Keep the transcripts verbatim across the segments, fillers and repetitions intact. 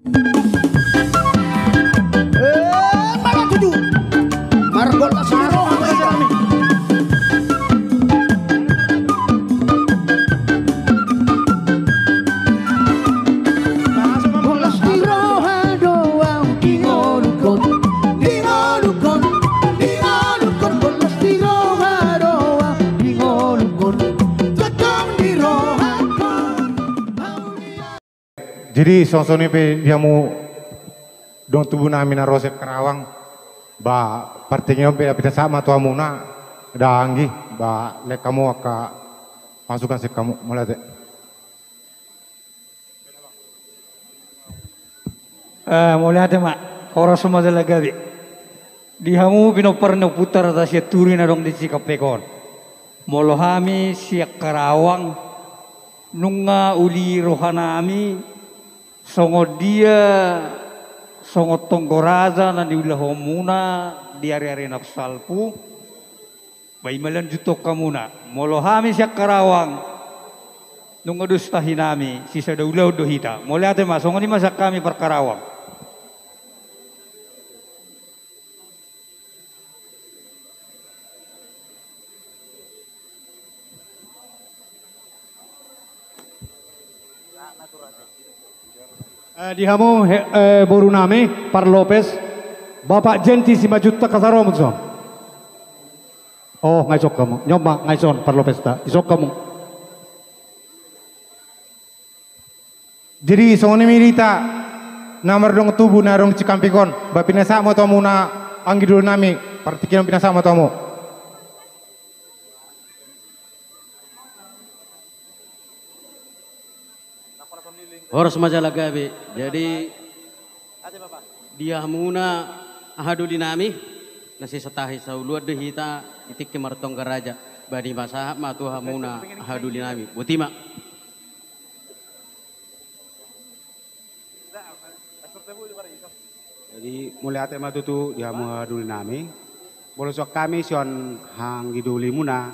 Eh, maratuju. Margollas ni roha. Gollas ni roha do au di ngolungkon, di ngolungkon, di ngolungkon, gollas ni roha do au di ngolungkon, tongtong di rohangkon. Jadi songon i pe di hamu dongan tubu nami na ro sian Karawang, ba partingkian on pe pinasahat ma tu hamuna, da anggi, ba lehon hamu angka masukan sian hamu, mauliate. Eh, mauliate ma, horas ma jala gabe. Di hamu pinompar ni ompunta Rata Sianturi na adong di Cikampek on. Molo hami sian Karawang, nunga uli rohanami songon dia, songon tonggo raja na niulahonmuna di ari-ari na salpu. Ba i ma lanjuthon hamuna. Molo hami sian Karawang, nunga dos tahinami, sisada ulaon do hita. Mauliate ma, songon i ma sian hami par Karawang. Eh, di hamu, he-, eh, boru nami, parlopes, Bapak Jenti Simanjuntak, asa ro hamu tu son. Oh, nga dison hamu. Nyo ma, nga dison parlopesta. Dison hamu. Jadi songon i ma di hita na mardongan tubu na adong di Cikampek on, ba pinasahat ma tu hamuna anggi doli nami, partingkian on pinasahat ma tu hamu. Horas ma jala gabe. Jadi di hamuna haha doli nami, na sisatahi saoloan do hita di tingki martonggo raja. Ba pinasahat ma tu hamuna haha doli nami. Boti ma. Jadi mauliate ma tutu di hamu haha doli nami. Molo sian hami sian anggi dolimuna,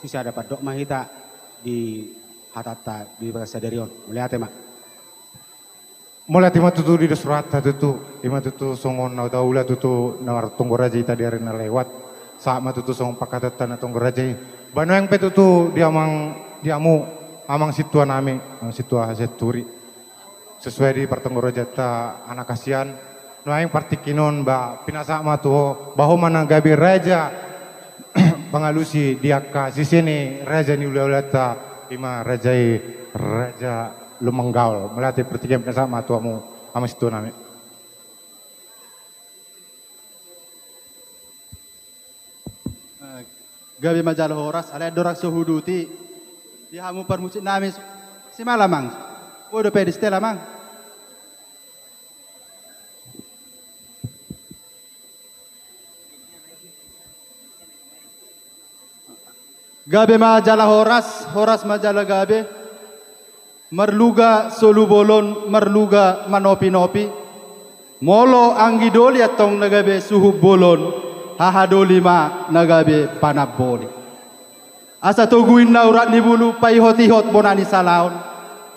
sisada pandok ma hita di hatanta di bagasan sadari on. Mauliate ma. Mauliate ma tutu di dos rohanta tutu. I ma tutu songon na taula tutu na martonggo raja hita di ari na lewat. Sahat ma tutu songon pangkataion na tonggo raja i. Ba nuaeng pe tutu di amang, di hamu, amang sintua nami, amang sintua Sianturi. Sesuai di partonggorajanta anak hasian. Nuaeng partingkian on ba pinasahat ma tu ho, ba ho ma na gabe raja pangalusi di angka sise ni raja ni hula-hulanta, i ma raja i Raja Lumanggaol. Mauliate, partingkian pinasahat ma tu hamu amang sintua nami. Eh, gabe ma jala horas, alai andorang so huuduti di hamu parmusik nami, si ma lamang. Boi dope di setel, amang. Gabe ma jala horas, horas ma jala gabe. Marluga solu bolon, marluga manopi-nopi. Molo anggi doli antong na gabe suhut bolon, haha doli ma na gabe panamboli. Asa togu ninna urat ni bulu, paihot-ihot bona ni salaon.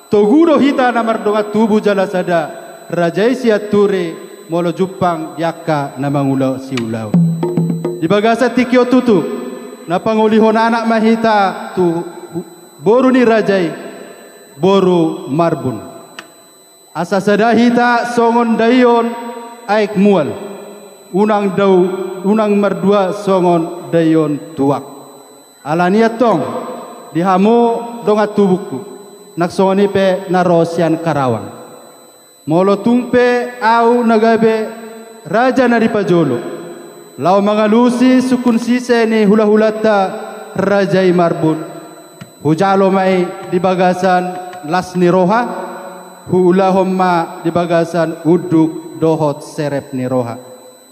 Togu do hita na mardongan tubu jala sada raja i Sianturi, molo jumpang di angka na mangula siulaon. Di bagasan tingki on tutu, na pangolihon anak ma hita tu boru ni raja i, boru Marbun. Asa sada hita songon daion aek mual, unang dau, unang mardua songon daion tuak. Alani antong, di hamu dongan tubungku, nang songon i pe na ro sian Karawang. Molo tung pe ahu na gabe raja na dipajolo, laho mangalusi sungkun sise ni hula-hulanta raja i Marbun, hujalo ma i di bagasan las ni roha, huulahon ma di bagasan unduk dohot serep ni roha.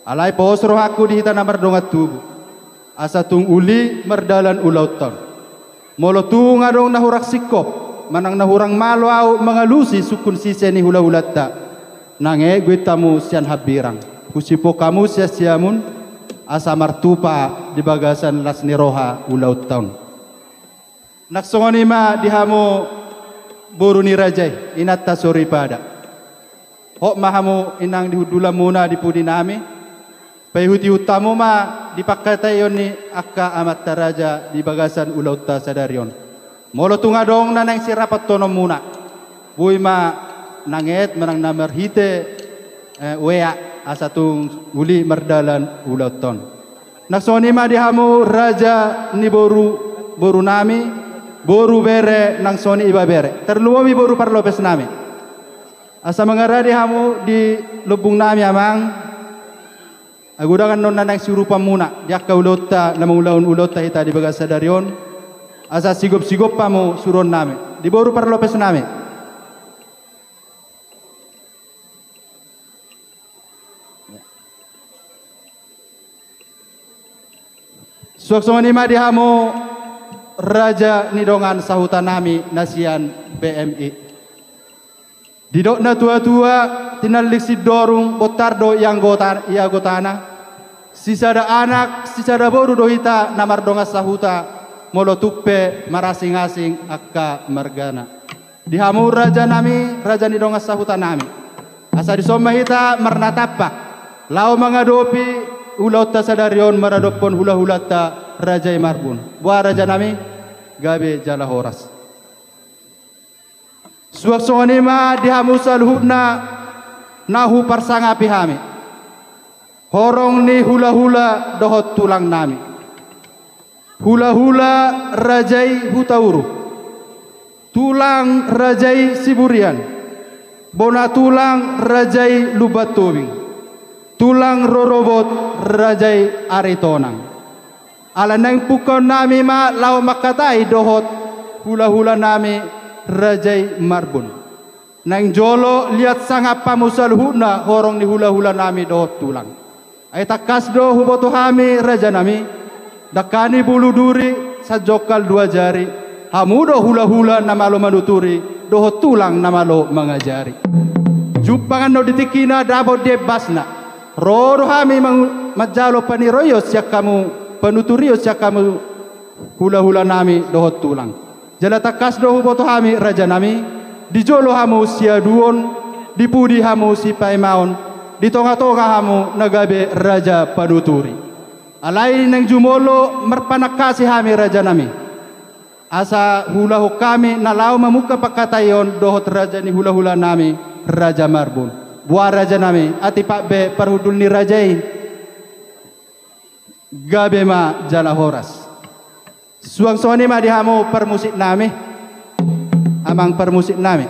Alai pos rohangku di hita na mardongan tubu, asa tung uli mardalan ulaonta on. Molo tung adong na hurang singkop manang na hurang malo ahu mangalusi sungkun sise ni hula-hulanta, nang e guit hamu sian hambirang, husipok hamu sian siamun, asa martupa di bagasan las ni roha ulaonta on. Nang songon i ma di hamu boru ni raja i, inanta soripada. Hot ma hamu inang di hundulanmuna di pudi nami. Paihutihut hamu ma di pangkataion ni angka amanta raja di bagasan ulaonta sadari on. Molo tung adong na naeng sirapathononmuna, boi ma nanget manang na marhite, eh, wea asa tung uli mardalan ulaonta on. Nang songon i ma di hamu raja ni boru, boru nami, boru, bere, nang songon i ibebere. Tarlumobi boru parlopes nami. Asa mangaradi hamu di lobung nami amang. Agodangan non na naeng siurupanmuna di angka ulaonta na mangulahon ulaonta hita di bagas sadari on. Asa sigopsigop hamu suruon nami di boru parlopes nami. Suang songon i ma di hamu raja ni dongan sahuta nami na sian B M I. Didok natuatua, tinallik sindorung bontar do i anggota, i anggotana. Sisada anak sisada boru do hita na mardongan sahuta, molo tung pe marasingasing angka margana. Di hamu raja nami, raja ni dongan sahuta nami, asa dison ma hita marnatampak laho mangadopi ulaonta sadari on maradophon hulahulanta raja i Marbun. Boha raja nami? Gabe jala horas. Suang songon i ma di hamu saluhutna na huparsangapi hami, horong ni hulahula dohot tulang nami. Hulahula raja i Hutauruk, tulang raja i Siburian, bona tulang raja i Lumban Tobing, tulang rorobot raja i Aritonang. Ala naeng pungkaon nami ma laho mangkatai dohot hulahula nami raja i Marbun. Naeng jolo liat sangap hamu saluhutna horong ni hulahula nami dohot tulang. Ai tangkas do huboto hami raja nami, dangka ni bulu duri sanjongkal dua jari. Hamu do hulahula na malo manuturi dohot tulang na malo mangajari. Jumpangan do di tingkina, dapot di embasna. Ro do hami mangu-, manjalo paniroion sian hamu, panuturion sian hamu hulahula nami dohot tulang. Jala tangkas do huboto hami raja nami, di jolo hamu siaduon, di pudi hamu sipaimaon, di tongatonga hamu na gabe raja panuturi. Alai naeng jumolo marpanangkasi hami raja nami, asa huulahon hami na laho mamungka pangkataion dohot raja ni hulahula nami raja Marbun. Boha raja nami, atipak be parhundul ni raja i? Gabe ma jala horas. Suang songon i ma di hamu parmusik nami, amang parmusik nami,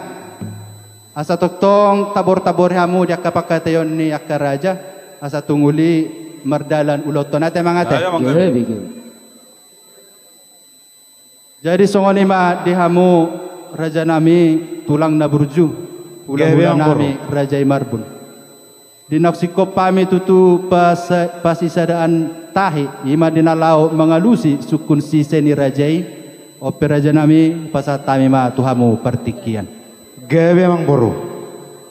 asa tongtong tabortabori hamu di angka pangkataion ni angka raja, asa tung uli mardalan ulaonta on. Ate amang ate. Ayo, amang. Gabe, gabe. Jadi songon i ma di hamu raja nami, tulang na burju, hulahula nami raja i Marbun. Di naung singkop hami tutu pas-, pasisadaan tahi, i ma di na laho mangalusi sungkun sise ni raja i. On pe raja nami, pasahat hami ma tu hamu partingkian. Gabe amang boru.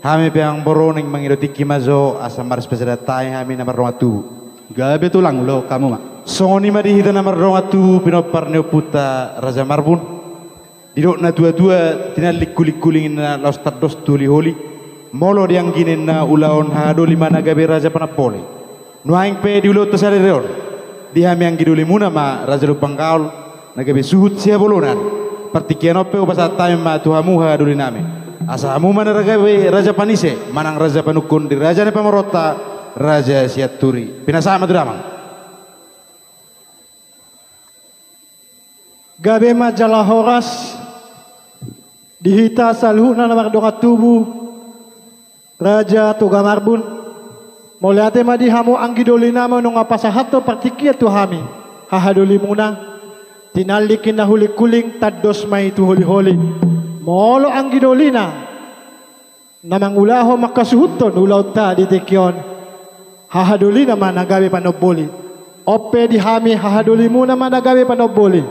Hami pe amang boru naeng mangido tingki ma jo asa maris pasadaan tahi hami na mardongan tubu. Gabe tulang, ulaon hamu ma. Songon i ma di hita na mardongan tubu pinompar ni ompunta raja Marbun. Didok natuatua, tinallik hulinghuling ninna laos tandos tu holiholi. Molo di anggi ninna ulaon, hahadoli ma na gabe raja panamboli. Nuaeng pe di ulaonta sadari on, di hami anggidolimuna ma raja Lumban Gaol na gabe suhut sihabolonan. Partingkian on pe hupasahat hami ma tu hamu hahadoli nami, asa hamu ma na gabe raja panise manang raja panungkun di raja ni pamoruonta, raja Sianturi. Pinasahat ma tu damang. Gabe ma jala horas di hita saluhutna na mardongan tubu, raja Toga Marbun. Mauliate ma di hamu anggidoli nami nunga pasahathon partingkian tu hami hahadolimuna. Tinallik ninna hulinghuling, tandos ma i tu holiholi. Molo anggidolina na mangulahon mangkasuhuthon ulaonta di tingki on, hahadolina ma na gabe panamboli. On pe di hami hahadolimuna ma na gabe panamboli.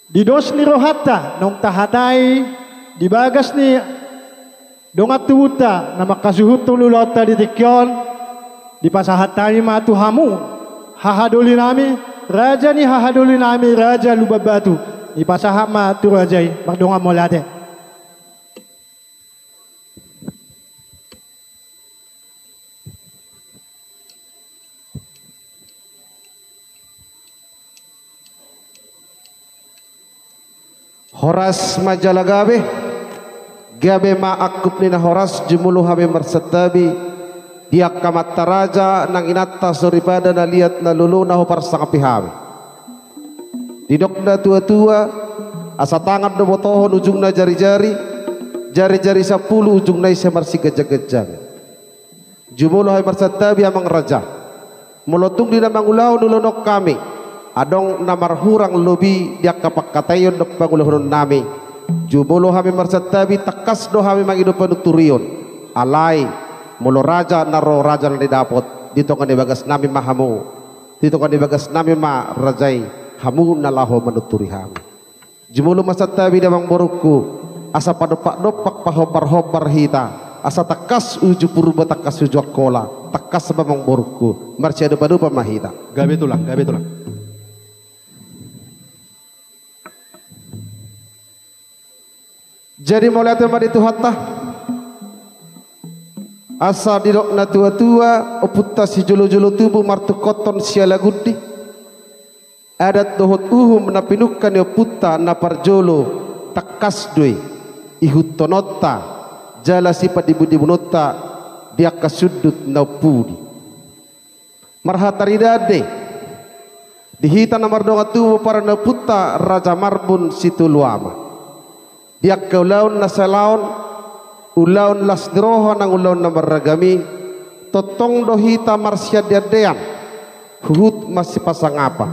Di dos ni rohanta naung tahatai di bagas ni dongan tubunta na mangkasuhuthon ulaonta di tingki on, dipasahat hami ma tu hamu hahadoli nami, raja ni hahadoli nami, raja Lumban Batu. Dipasahat ma tu raja i, mardongan mauliate. Horas ma jala gabe. Gabe ma angkup ni na horas. Jumolo hami marsantabi di angka amanta raja nang inanta soripada na liat na lolo na huparsangapi hami. Didok na tuatua, asa tangan do botohon ujungna jarijari, jarijari sampulu ujungna ise marsiganjangganjangan. Jumolo hami marsantabi amang raja. Molo tung di na mangulahon ulaon on hami, adong na marhurang lobi di angka pangkataion dohot pangulahononnami, jumolo hami marsantabi, tangkas do hami mangido panuturion. Alai molo raja na ro, raja na nidapot, di tonga ni bagasnami ma hamu, di tonga ni bagasnami ma raja i, hamu na laho manuturi hami. Jumolo ma santabi damang borungku, asa padompak-dompak, pahombar-hombar hita, asa tangkas uju Purba, tangkas uju Angkola, tangkas ma amang borungku, marsiadopa-dopa ma hita. Gabe tulang, gabe tulang. Jadi mauliate ma di Tuhanta. Asa didok na tuatua, ompunta sijolo-jolo tubu martungkothon sialagundi. Adat dohot uhum na pinungka ni ompunta na parjolo, tangkas do i ihuthononta jala sipadibu-dibunonta di angka sundut na umpudi. Marhataridade di hita na mardongan tubu, pomparan ni ompunta Raja Marbun Sitolu Ama. Di angka ulaon na salaon, ulaon las ni roha nang ulaon na marragam i, tongtong do hita marsiandeandean huhut masipasangapan.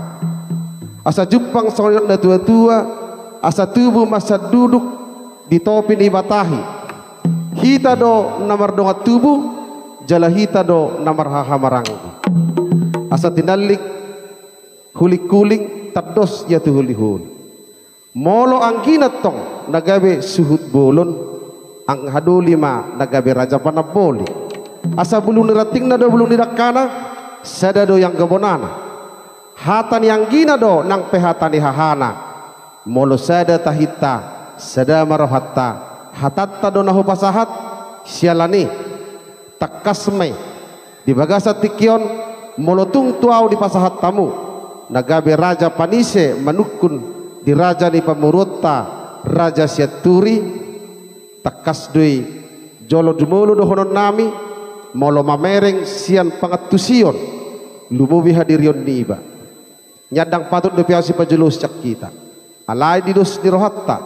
Asa jumpang songon na tuatua, asa tubu ma sian duduk di topi ni batahi. Hita do na mardongan tubu, jala hita do na marhahamaranggi. Asa tinallik huling-huling, tandos ia tu holi-holi. Molo anggina tong na gabe suhut bolon, angka hadoli ma na gabe raja panamboli. Asa bulung ni rantingna do bulung ni dangkana, sada do ianggo bonana. Hata ni anggina do nang pe hata ni hahana. Molo sada tahinta, sada ma rohanta, hatanta do na hupasahat. Siala ni i, tangkas ma i di bagasan tingki on, molo tung tu ahu dipasahat hamu na gabe raja panise manungkun di raja ni pamoruonta Raja Sianturi, tangkas do i jolo jumolo dohononnami, molo mamereng sian pangantusion, lumobi hadirion niba. Nian ndang patut dope ahu sipajolo sian hita. Alai di dos ni rohanta,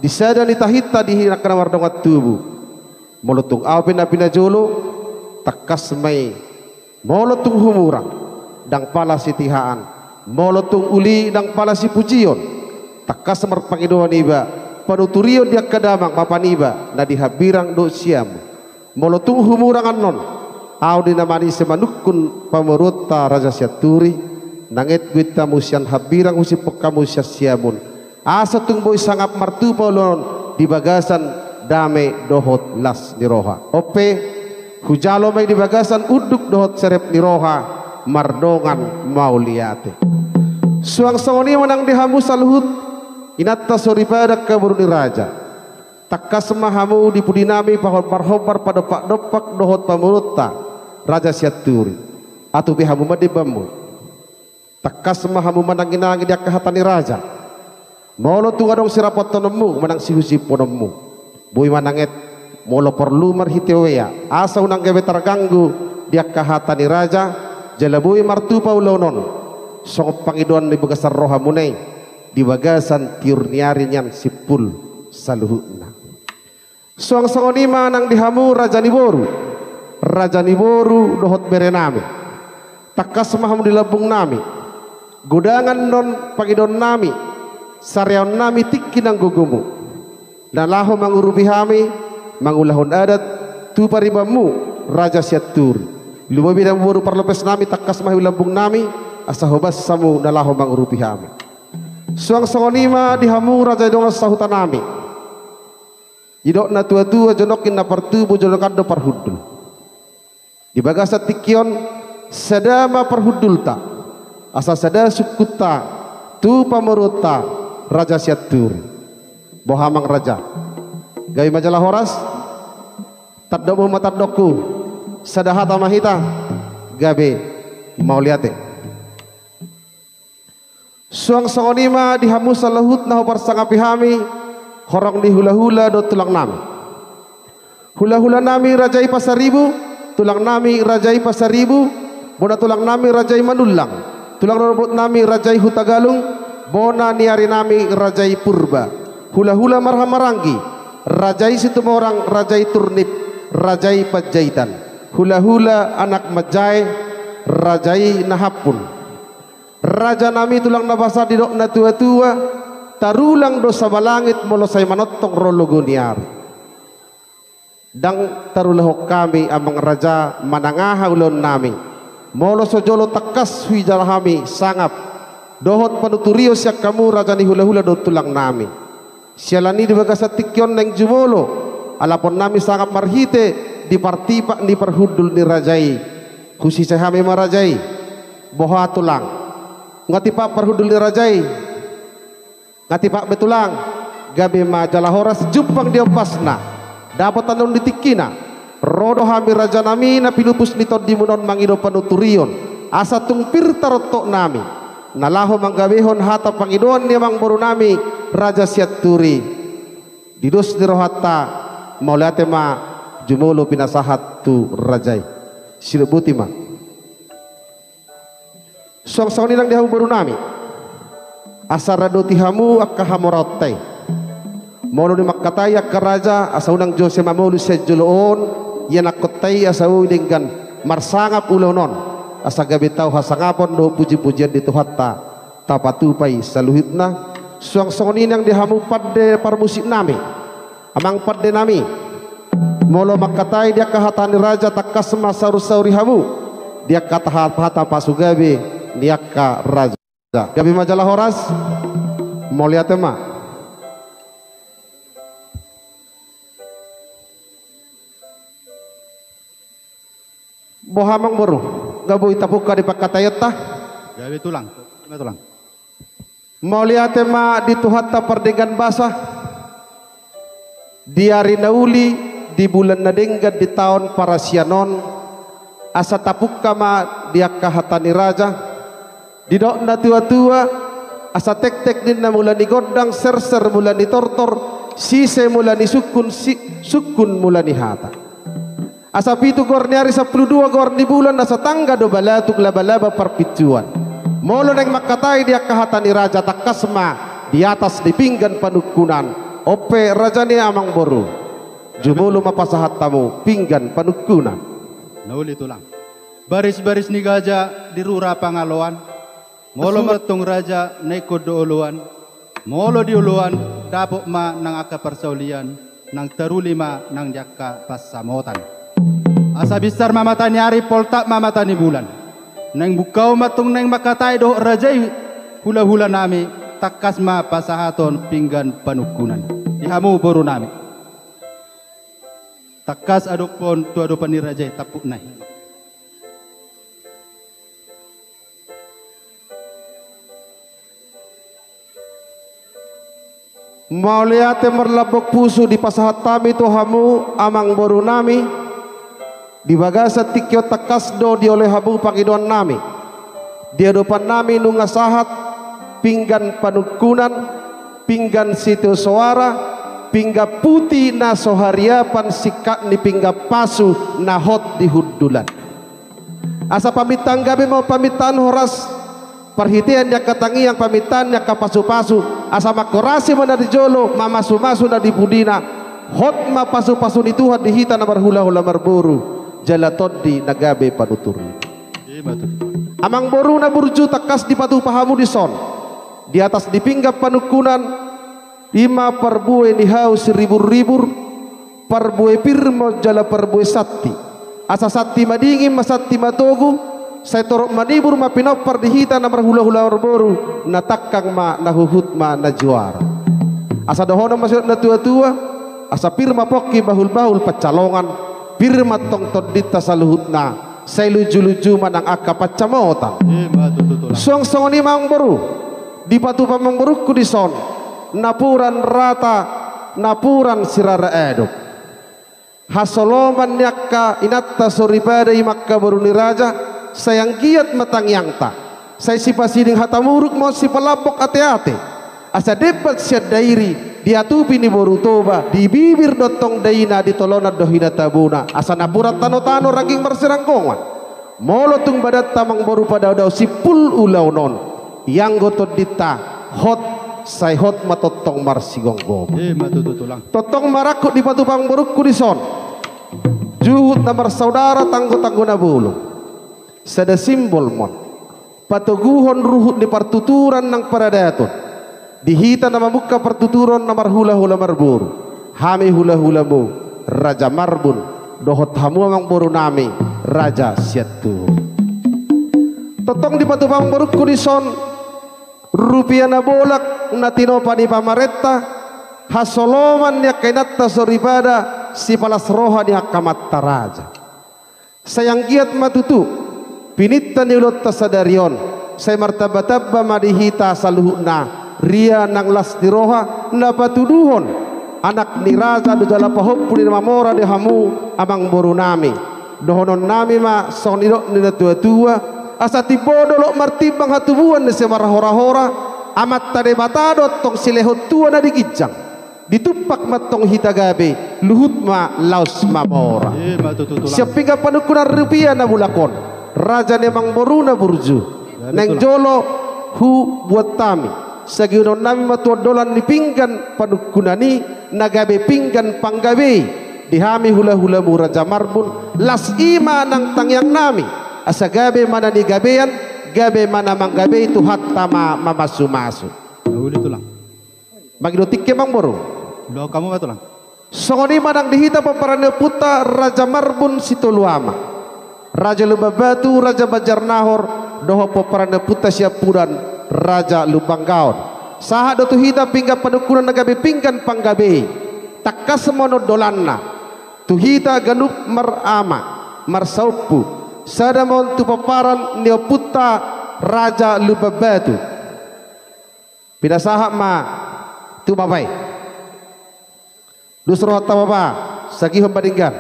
di sada ni tahinta, di angka na mardongan tubu, molo tung ahu pe na pinajolo, tangkas ma i. Molo tung humurang, ndang pala sitihaan. Molo tung uli, ndang pala sipujion. Tangkas marpangidoan iba, panuturion di angka damang, mapan iba na di hambirang dohot siamun. Molo tung humurang annon, ahu di na manise manungkun pamoruonta Raja Sianturi, nanget guit hamu sian hambirang, husiphon hamu sian siamun, asa tung boi sangap martupa ulaon di bagasan dame dohot las ni roha. On pe, hujalo ma i di bagasan unduk dohot serep ni roha, mardongan mauliate. Suang songon i ma nang di hamu saluhut, inanta soripada, angka boru ni raja. Tangkas ma hamu di pudinami pahombar-hombar, padompak-dompak dohot pamoruonta Raja Sianturi. Atupi hamu ma dembanmu. Tangkas ma hamu manangi-nangi di angka hata ni raja. Molo tung adong sirapothononmu manang sihusiphononmu, boi mananget, molo porlu marhite uea, asa unang gabe targanggu di angka hata ni raja, jala boi martupa ulaon on songon pangidoan ni bagasan rohamuna i, di bagasan tiur ni ari nian simpul saluhutna. Suang songon i ma nang di hamu raja ni boru, raja ni boru dohot berenami. Tangkas ma hamu di lambungnami. Godangan do on pangidoannami, sareannami tingki nang gogomu, na laho mangurupi hami mangulahon adat tu paribanmu, Raja Sianturi. Lumobi di hamu boru parlopesnami, tangkas ma hamu di lambungnami, asa hobas hamu na laho mangurupi hami. Suang songon i ma di hamu raja ni dongan sahutanami. Didok na tuatua, jonok ninna partubu, jonok an do parhundul. Di bagasan tingki on, sada ma parhundulta, asa sada sungkunta tu pamoruonta Raja Sianturi. Boha amang raja? Gabe ma jala horas. Tandokmu ma tandokku. Sada hata ma hita. Gabe mauliate. Suang songon i ma di hamu saluhut na huparsangapi hami. Horong ni hulahula dohot tulang nami. Hulahula nami Raja i Pasaribu, tulang nami Raja i Pasaribu, bona tulang nami Raja i Manullang, tulang rorobot nami Raja i Hutagalung, bona ni ari nami Raja i Purba, hulahula marhahamaranggi, Raja i Situmorang, Raja i Turnip, Raja i Panjaitan, hulahula anak manjae, Raja i Nahampul. Raja nami, tulang na basa, didok na tuatua, tarulang do sabalangit molo sai manongtong ro logo ni ari. Ndang tarulahon hami, amang raja, manang aha ulaon nami, molo so jolo tangkas huijalo hami sangap dohot panuturion sian hamu raja ni hulahula dohot tulang nami. Siala ni i di bagasan tingki on naeng jumolo alapon nami sangap marhite di partipak ni parhundul ni raja i. Husise hami ma raja i. Boha tulang? Nga tipak parhundul ni raja i? Nga tipak be tulang. Gabe ma jala horas, jumpang di ombasna, dapot annon di tingkina. Ro do hami raja nami na pilupus ni tondimuna on mangido panuturion, asa tung pir tarontop nami na laho manggabehon hata pangidoan ni amang boru nami Raja Sianturi. Di dos ni rohanta, mauliate ma jumolo pinasahat tu raja i. Sidok boti ma. Suang songon i nang di hamu boru nami, asa radoti hamu angka hamoraonta i. Molo di mangkatai angka raja, asa unang jose mamolus sian jolo on ianakhonta i, asa boi denggan marsangap ulaon on, asa gabe tau hasangapon dohot pujipujian di Tuhanta, tapatupa i saluhutna. Suang songon i nang di hamu pande parmusik nami, amang pande nami. Molo mangkatai di angka hata ni raja, tangkas ma saursauri hamu di angka hata, hata pasugabe ni angka raja. Gabe ma jala horas. Mauliate ma. Boha amang boru, nga boi tapungka di pangkataionta? Gabe tulang. Ima tulang. Mauliate ma di Tuhanta pardenggan basa, di ari na uli, di bulan na denggan, di taon parasian on, asa tapungka ma di angka hata ni raja. Didok na tuatua, asa tektek ninna mula ni gondang, serser mula ni tortor, sise mula ni sungkun, si-, sungkun mula ni hata. Asa pitu goar ni ari, sampulu dua goar ni bulan, asa tangga do balatuk, labalaba parpinsuan. Molo naeng mangkatai di angka hata ni raja, tangkas ma di atas ni pinggan panungkunan. On pe raja ni amang boru, jumolo ma pasahat hamu pinggan panungkunan. Na uli tulang. Barisbaris ni gaja di rura pangaloan. Molo mantong raja na ingkon do oloan, molo di oloan dapot ma nang angka parsaulian, nang taruli ma nang di angka pansamotan. Asa binsar ma mata ni ari, poltak ma mata ni bulan. Naeng bungkaon mantong naeng mangkatai dohot raja i, hulahula nami, tangkas ma pasahathon pinggan panungkunan di hamu boru nami. Tangkas adophon tu adopan ni raja i tampukna i. Mauliate marlambok pusu dipasahat hami tu hamu amang boru nami. Di bagasan tingki on tangkas do dioloi hamu pangidoan nami. Di adopan nami nunga sahat pinggan panungkunan, pinggan sitio soara, pinggan puti na so hariapan, singkat ni pinggan pasu na hot di hundulan. Asa pamintaan gabe ma, pamintaan horas, parhitean ni angka tangiang, pamintaan ni angka pasupasu, asa manghorasi ma na di jolo, mamasumasu na di pudina. Hot ma pasupasu ni Tuhan di hita na marhulahula marboru, jala tondi na gabe panuturi. Ima tutu. Amang boru na burju, tangkas dipatupa hamu dison, di atas ni pinggan panungkunan, ima parbue ni hau siriburribur, parbue pir ma on jala parbue santi. Asa santi madingin ma, santi matogu, sai torop manibur ma pinompar di hita na marhulahula marboru, na tangkang ma, na huhut ma, na juara. Asa dohonon ma sidok na tuatua, asa pir ma pongki bahulbahul pansalongan, pir ma tong tondinta saluhutna, sai lujuluju ma nang angka pansamotan. Ima tutu tulang. Suang songon i ma amang boru, dipatupa amang borungku dison, napuran rata, napuran sirara adong. Hasoloman ni angka inanta soripada, ima angka boru ni raja, sai anggiat ma tangiangta, sai sipasiding hata muruk ma on, sipalambok ateate, asa demban sian Dairi, Di atupi ni boru Toba, di bibir do tong daina, di tolonan do hinatabona, asa napuran tanotano rangging marsiranggongan. Molo tung badanta amangboru padao-dao simpul ulaon on, ianggo tondinta hot, sai hot ma tongtong marsigomgoman. Ima tutu tulang. Tongtong ma rangkut dipatupa amangborungku dison juhut na marsaudara, tanggo-tanggo na bolon. Sada simbol ma on patoguhon ruhut ni partuturan nang paradaton. Di hita na mamungka partuturan na marhula-hula marboru, hami hula-hulamu Raja Marbun, dohot hamu amangborunami Raja Siantuhor. Tongtong dipatupa amangborungku dison rupia na bolak na tinopa ni pamarenta, hasoloman ni angka inanta soripada, sipalas roha ni angka amanta raja. Sai anggiat ma tutu pininta ni ulaonta sadari on, sai martamba-tamba ma di hita saluhutna ria nang las ni roha na patuduhon anak ni raja do jala pahompu ni na mamora di hamu amangborunami. Dohononnami ma songon nidok ni natua-tua: Asa timbo dolok martimbang hatubuan ni simarhora-hora, Amanta Debata do antong silehon tua na di ginjang. Ditumpak ma antong hita gabe, luhut ma laos mamora. Ima tutu tulang. Sian pinggan panungkunan rupia na bolak on, raja ni amangboruna burju. Naeng jolo hubuat hami sagihononnami ma tu ondolan ni pinggan panungkunan i, na gabe pinggan panggabei di hami hula-hulamu Raja Marbun. Las i ma nang tangiangnami, asa gabe ma na nigabean, gabe ma na manggabei, Tuhanta ma mamasu-masu. Uli tulang. Mangido tingki amangboru. Ulaon hamu ma tulang. Songon i ma nang di hita pomparan ni ompunta Raja Marbun Sitolu Ama, Raja Lumban Batu, Raja Banjarnahor, dohot pomparan ni ompunta siampudan Raja Lumban Gaon. Sahat do tu hita pinggan panungkunan na gabe pinggan panggabei. Tangkas ma on ondolanna tu hita ganup marama, marsaompu. Sada ma on tu pomparan ni ompunta Raja Lumban Batu. Pinasahat ma tu bapa i. Dos rohanta bapa, sagihon ma denggan.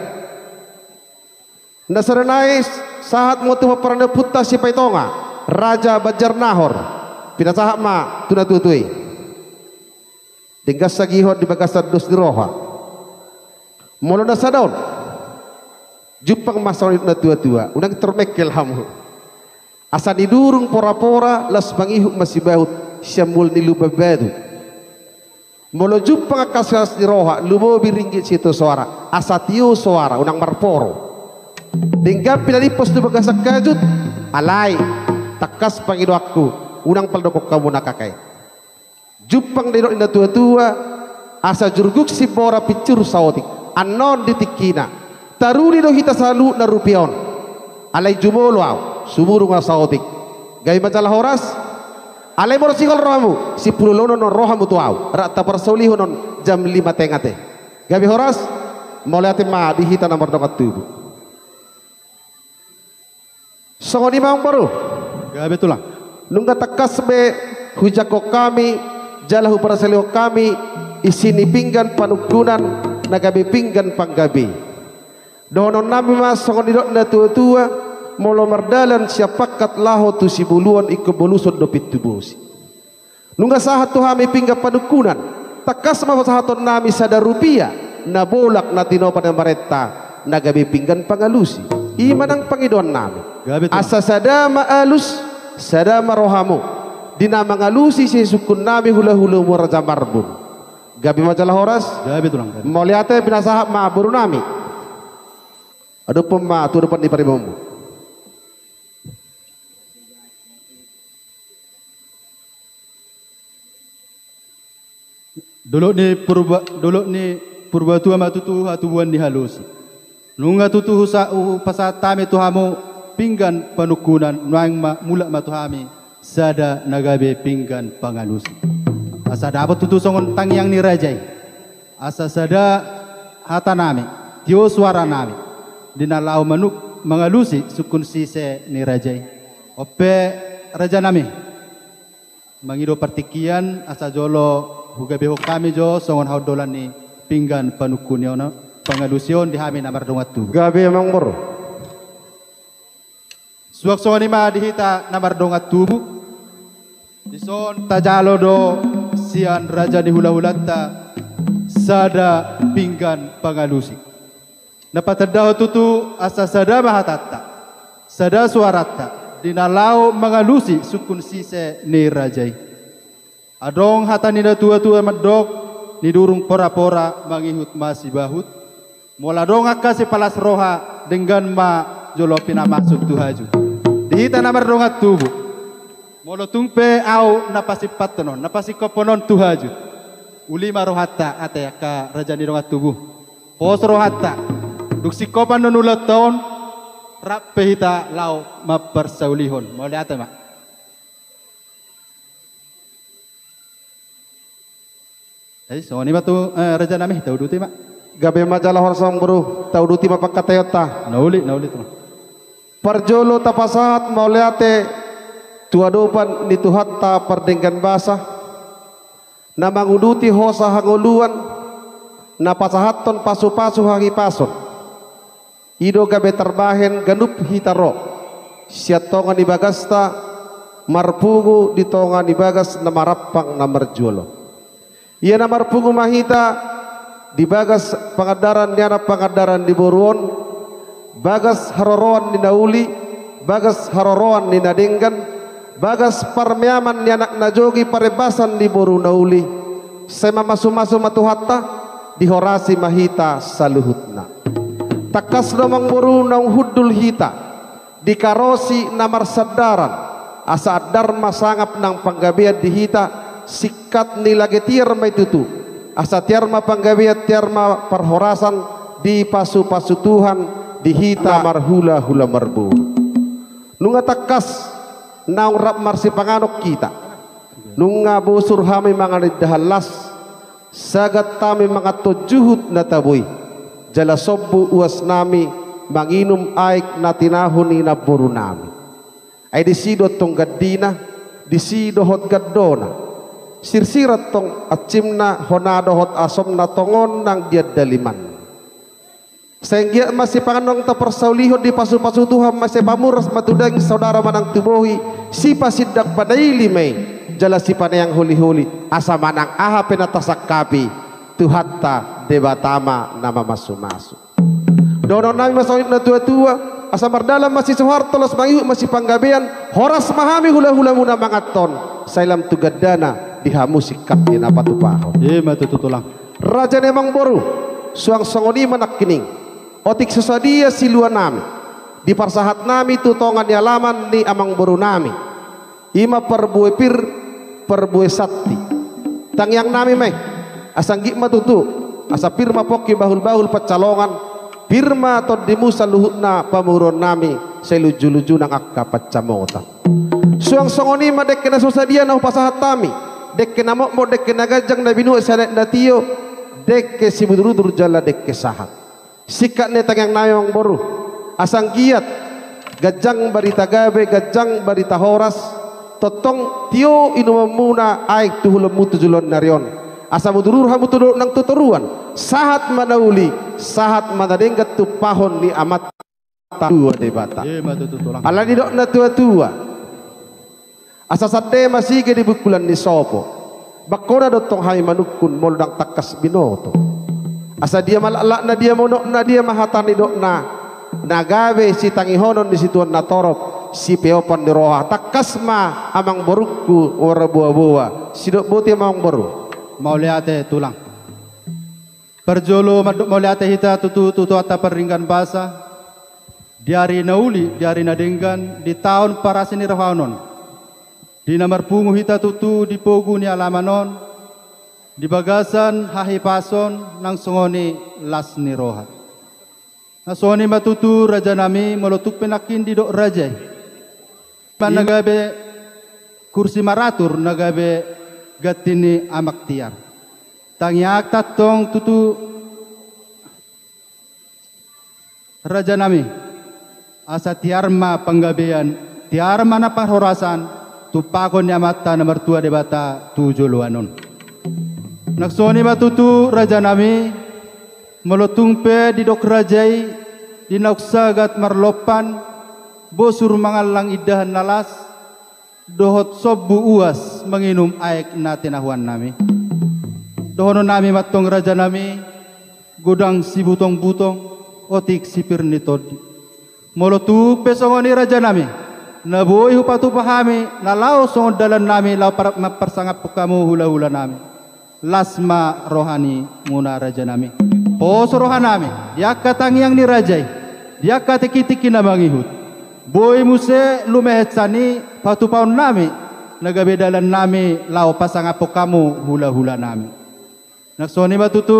Na sada nai sahat ma tu pomparan ni ompunta Sipaitonga, Raja Banjarnahor. Pinasahat ma tu natua-tua i. Denggan sagihon di bagasan dos ni roha. Molo na sada on, jumpang ma songon natua-tua, unang tormengkel hamu. Asa nidurung pora-pora, laos mangihut ma sibahut sian mual ni Lumban Batu. Molo jumpang angka silas ni roha, lumobi ringgit sitio soara, asa tio soara, unang marporo. Denggan pinalimpos tu bagasan hajut, alai tangkas pangidoanku, unang paldokon hamu na kakkaei. Jumpang didok ni natua-tua, asa jurguk simbora pinsur saotik. Annon di tingkina taruli do hita saluhutna rupia on. Alai jumolo au, sumurung au saotik. Gabe ma jala horas. Alai molo sihol rohamu, sipulu lonon on ro hamu tu au, rap taparsaulihon on jam lima tengah te. Gabe horas. Mauliate ma di hita na mardongan tubu. Songon i ma amangboru. Gabe tulang. Nunga tangkas be hujangkon hami jala huparsaulihon hami isi ni pinggan panungkunan na gabe pinggan panggabei. Dohononnami ma songon nidok ni natua-tua, molo mardalan sian pangkat laho tu sibuluan, ingkon boluson do pintu bosi. Nunga sahat tu hami pinggan panungkunan, tangkas ma pasahatonnami sada rupia na bolak na tinopa ni pamarenta na gabe pinggan pangalusi. I ma nang pangidoannami. Gabe tulang. Asa sada ma alus, sada ma rohamu di na mangalusi sisungkunnami hula-hulamu Raja Marbun. Gabe ma jala horas. Gabe tulang, gabe. Mauliate, pinasahat ma borunami. Adophon ma tu adopan ni paribanmu. Dolok ni Purba, dolok ni Purbatua ma tutu hatubuan ni halusi. Nunga tutu husa-, hupasahat hami tu hamu pinggan panungkunan, nuaeng ma mulak ma tu hami sada na gabe pinggan pangalusi. Asa dapot tutu songon tangiang ni raja i. Asa sada hatanami, tio suaranami di na laho manuk mangalusi sungkun sise ni raja i. On pe rajanami, mangido partingkian asa jolo hugabehon hami jo songon haondolan ni pinggan panungkunan on, pangalusion di hami na mardongan tubu. Gabe amangboru. Suang songon i ma di hita na mardongan tubu. Dison tajalo do sian raja ni hulahulanta sada pinggan pangalusi. Na patandahon tutu asa sada ma hatanta, sada suaranta di na laho mangalusi sungkun sise ni raja i. Adong hata ni natuatua mandok, nidurung porapora mangihut ma sibahut. Molo adong angka sipalas roha, denggan ma jolo pinamasuk tu hajut. Di hita na mardongan tubu, molo tung pe ahu na pasimpathon on, na pasingkophon on tu hajut, uli ma rohanta ate angka raja ni dongan tubu. Pos rohanta, dung singkopan do ulaonta on, rap pe hita laho mamparsaulihon. Mauliate ma. Ai songon i ma tu, eh, raja nami, tauduti ma. Gabe ma jala horas amangboru, tauduti ma pangkataionta. Na uli, na uli tu. Parjolo tapasahat mauliate tu adopan ni Tuhanta pardenggan basa, na manguduti hosa hangoluan, na pasahathon pasupasu hahipason. I do gabe tarbahen ganup hita ro sian tonga ni bagasta, marpungu di tonga ni bagas na marampang na marjual on. Ia na marpungu ma hita di bagas pangandaran ni anak pangandaran ni boru on, bagas haroroan ni na uli, bagas haroroan ni na denggan, bagas parmeaman ni anak na jogi parembasan ni boru na uli. Sai mamasumasu ma Tuhanta, dihorasi ma hita saluhutna. Tangkas do amangboru naung hundul hita di karosi na marsandaran, asa andar ma sangap nang panggabean di hita, singkat ni lage tiar ma i tutu, asa tiar ma panggabean, tiar ma parhorasan dipasupasu Tuhan di hita marhulahula marboru. Nunga tangkas naung rap marsipanganon hita. Nunga bosur hami mangan indahan las, sagat hami manganhon juhut na tabo i, jala sombu uasnami manginum aek na tinahu ni namborunami. Ai disi do antong gandina, disi dohot gandona. Sirsir antong ansimna, hona dohot asomna tongon nang di andalimanna. Sai anggiat ma sipanganon taparsaulihon dipasupasu Tuhan ma, sai pamuras ma tu daging, saudara manang tu bohi, sipasindak panaili ma i, jala sipaneang holiholi, asa manang aha pe na tasangkapi, Tuhanta Debata ma na mamasumasu. Dohononnami ma songon i tu natuatua, asa mardalan ma sisoharto, laos mangihut ma sipanggabean, horas ma hami hulahulamuna manganhon, sai lam tu gandana di hamu singkat ni na patupahon. Ima tutu tulang. Raja ni amangboru, suang songon i ma nangkining. Otik so sadia siluanami, diparsahatnami tu tonga ni alaman ni amangborunami. Ima parbue pir, parbue santi. Tangiangnami ma i, asa anggit ma tutu, asa pir ma pongki bahulbahul pansalongan, pir ma tondimu saluhutna pamoruonnami, sai lunjulunju nang angka pansamotan. Suang songon i ma dengke na so sadia na hupasahat hami, dengke na mokmok, dengke na ganjang, na binuat sian aek na tio, dengke simudurudur jala dengke sahat. Singkat ni tangiangnami amangboru, asa anggiat ganjang barita gabe, ganjang barita horas, tongtong tio inumonmuna aek tu hulonmu tu joloan ni ari on, asa mudurudur hamu tu dolok nang tu toruan, sahat ma na uli, sahat ma na denggan tumpahon ni Amanta Debata. Ima tutu tulang. Alani didok natuatua, asa sande ma sige di bungkulan ni sopo. Bangkona do antong hami manungkun molo ndang tangkas binoto. Asa dia ma laklakna, dia ma unokna, dia ma hata ni dokna, na gabe sitangihonon ni situan na torop, sipeopan ni roha. Tangkas ma amangborungku marboaboa. Sidok boti ma amangboru. Mauliate tulang. Parjolo mandok mauliate hita tutu tu Tuhanta pardenggan basa, di ari na uli, di ari na denggan, di taon parasi ni rohaon on, di na marpungu hita tutu di pogu ni alaman on, di bagasan hahipason nang songon i las ni roha. Na songon i ma tutu rajanami, molo tung pe nangkin didok raja i, ima na gabe kursi maratur, na gabe ganti ni amak tiar. Tangiangta antong tutu rajanami, asa tiar ma panggabean, tiar ma na parhorasan, tumpahon ni Amanta na martua Debata tu joloan on. Nang songon i ma tutu rajanami, molo tung pe didok raja i, di naung sagat marlompan, bosur mangallang indahan na las, dohot sombu uas manginum aek na tinahuan nami. Dohonon nami mantong raja nami, godang sibutongbutong, otik sipir ni tondi. Molo tung pe songon i raja nami, na boi hupatupa hami na laho songon dalan nami laho par-, mamparsangaphon hamu hulahula nami, las ma roha ni muna raja nami. Pos roha nami di angka tangiang ni raja i, di angka tingkitingki na mangihut. Boi muse lumehet sian i patupaon nami na gabe dalan nami laho pasangaphon hamu hulahula nami. Nang songon i ma tutu,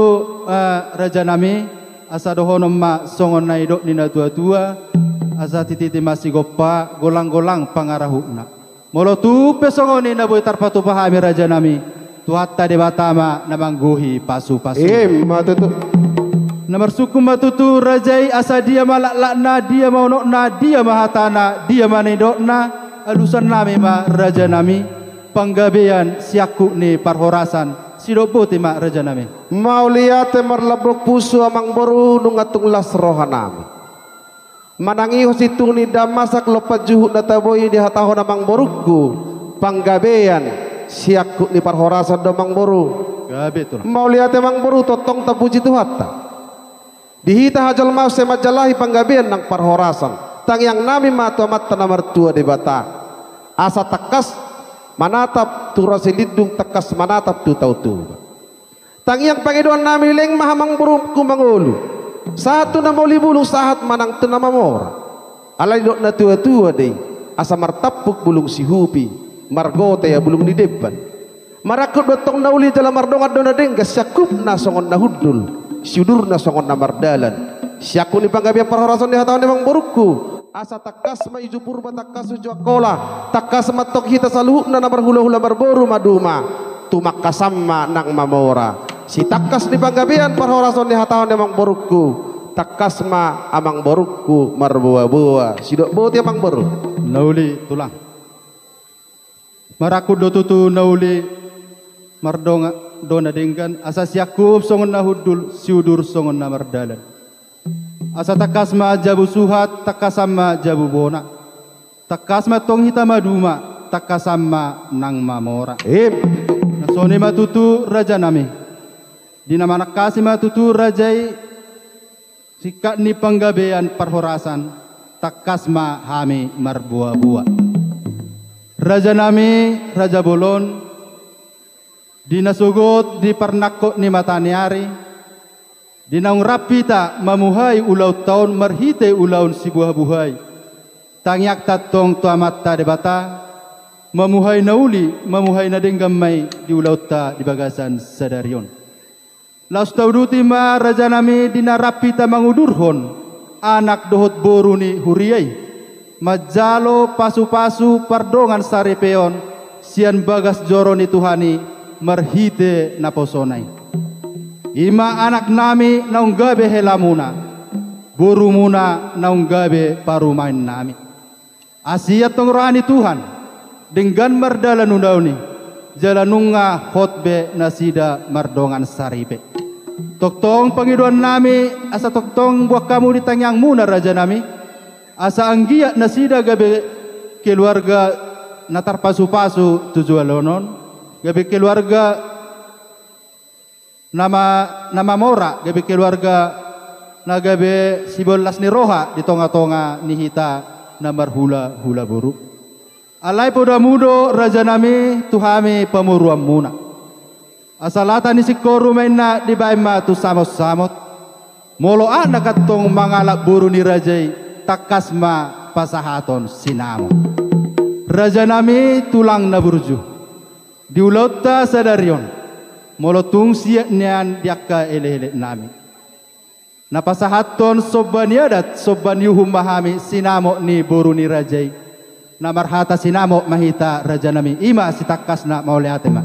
eh, raja nami, asa dohonon ma songon na nidok ni na tuatua, asa titi ma sigompa, golanggolang pangarahutna. Molo tung pe songon i na boi tarpatupa hami raja nami, Tuhanta Debata ma na manggohi pasupasu. Ima tutu. Na marsungkun ma tutu raja i, asa dia ma laklakna, dia ma unokna, dia ma hatana, dia ma nidokna, alusan nami ma raja nami, panggabean siangkup ni parhorasan. Sidok boti ma raja nami. Mauliate marlambok pusu amangboru, nunga tung las roha nami. Manang i ho situng ni Damasak lompan juhut na tabo i, dihatahon amangborungku, panggabean siangkup ni parhorasan do amangboru. Gabe tulang. Mauliate amangboru, tongtong tapuji Tuhanta. Di hita hajolmaon sai manjalahi panggabean nang parhorasan. Tangiang nami ma tu Amanta na martua Debata, asa tangkas manatap tu Raja Silindung, tangkas manatap tu Tao Toba. Tangiang pangidoan nami, leleng ma amangborungku mangolu, sahat tu na moli bulung, sahat ma nang tu na mamora. Alai didok na tuatua do i, asa martampuk bulung sihupi, margote ia bulung ni demban. Marangkup do antong na uli jala mardongan do na denggan, siangkupna songon na hundul, siudurna songon na mardalan. Siangkup ni panggabean parhorasan dihatahon ni amangborungku, asa tangkas ma uju Purba, tangkas uju Angkola, tangkas ma antong hita saluhutna na marhulahula marboru maduma, tumangkasan ma nang mamora. Sitangkas ni panggabean parhorasan dihatahon ni amangborungku, tangkas ma amangborungku marboaboa. Sidok boti amangboru. Na uli tulang. Marangkup do tutu na uli, mardongan do na denggan, asa siangkup songon na hundul, siudur songon na mardalan. Asa tangkas ma jabu suhat, tangkasan ma jabu bona. Tangkas ma antong hita maduma, tangkasan ma nang mamora. Ima. Na songon i ma tutu raja nami. Di na manangkasi ma tutu raja i singkat ni panggabean parhorasan, tangkas ma hami marboaboa. Raja nami, raja bolon, di na sogot di parnangkok ni mataniari, di naung rap hita mamuhai ulaonta on marhite ulaon sibuhabuhai, tangiangta antong tu Amanta Debata, mamuhai na uli, mamuhai na denggan ma i di ulaonta di bagasan sadari on. Laos tauduti ma raja nami, di na rap hita mangudurhon anak dohot boru ni huria i, manjalo pasupasu pardongan saripeon sian bagas joro ni Tuhan i marhite naposona i. I ma anak nami naung gabe helamuna, borumuna naung gabe parumaen nami. Asi antong roha ni Tuhan, denggan mardalan ulaon i, jala nunga hot be nasida mardongan saripe. Tongtong pangidoan nami, asa tongtong boan hamu di tangiangmuna raja nami, asa anggiat nasida gabe keluarga na tarpasupasu tu joloan on, gabe keluarga na ma-, na mamora, gabe keluarga na gabe sibolas ni roha di tongatonga ni hita na marhulahula boru. Alai poda hamu do raja nami tu hami pamoruonmuna. Asa lata ni singkoru ma inna dibaen ma tu samotsamot. Molo anak antong mangalap boru ni raja i, tangkas ma pasahaton sinamot. Raja nami tulang na burju. Di ulaonta sadari on, molo tung siat nian di angka elekelek nami, na pasahathon somba ni adat, somba ni uhum ma hami sinamot ni boru ni raja i. Na marhata sinamot ma hita raja nami, i ma sitangkasna, mauliate ma.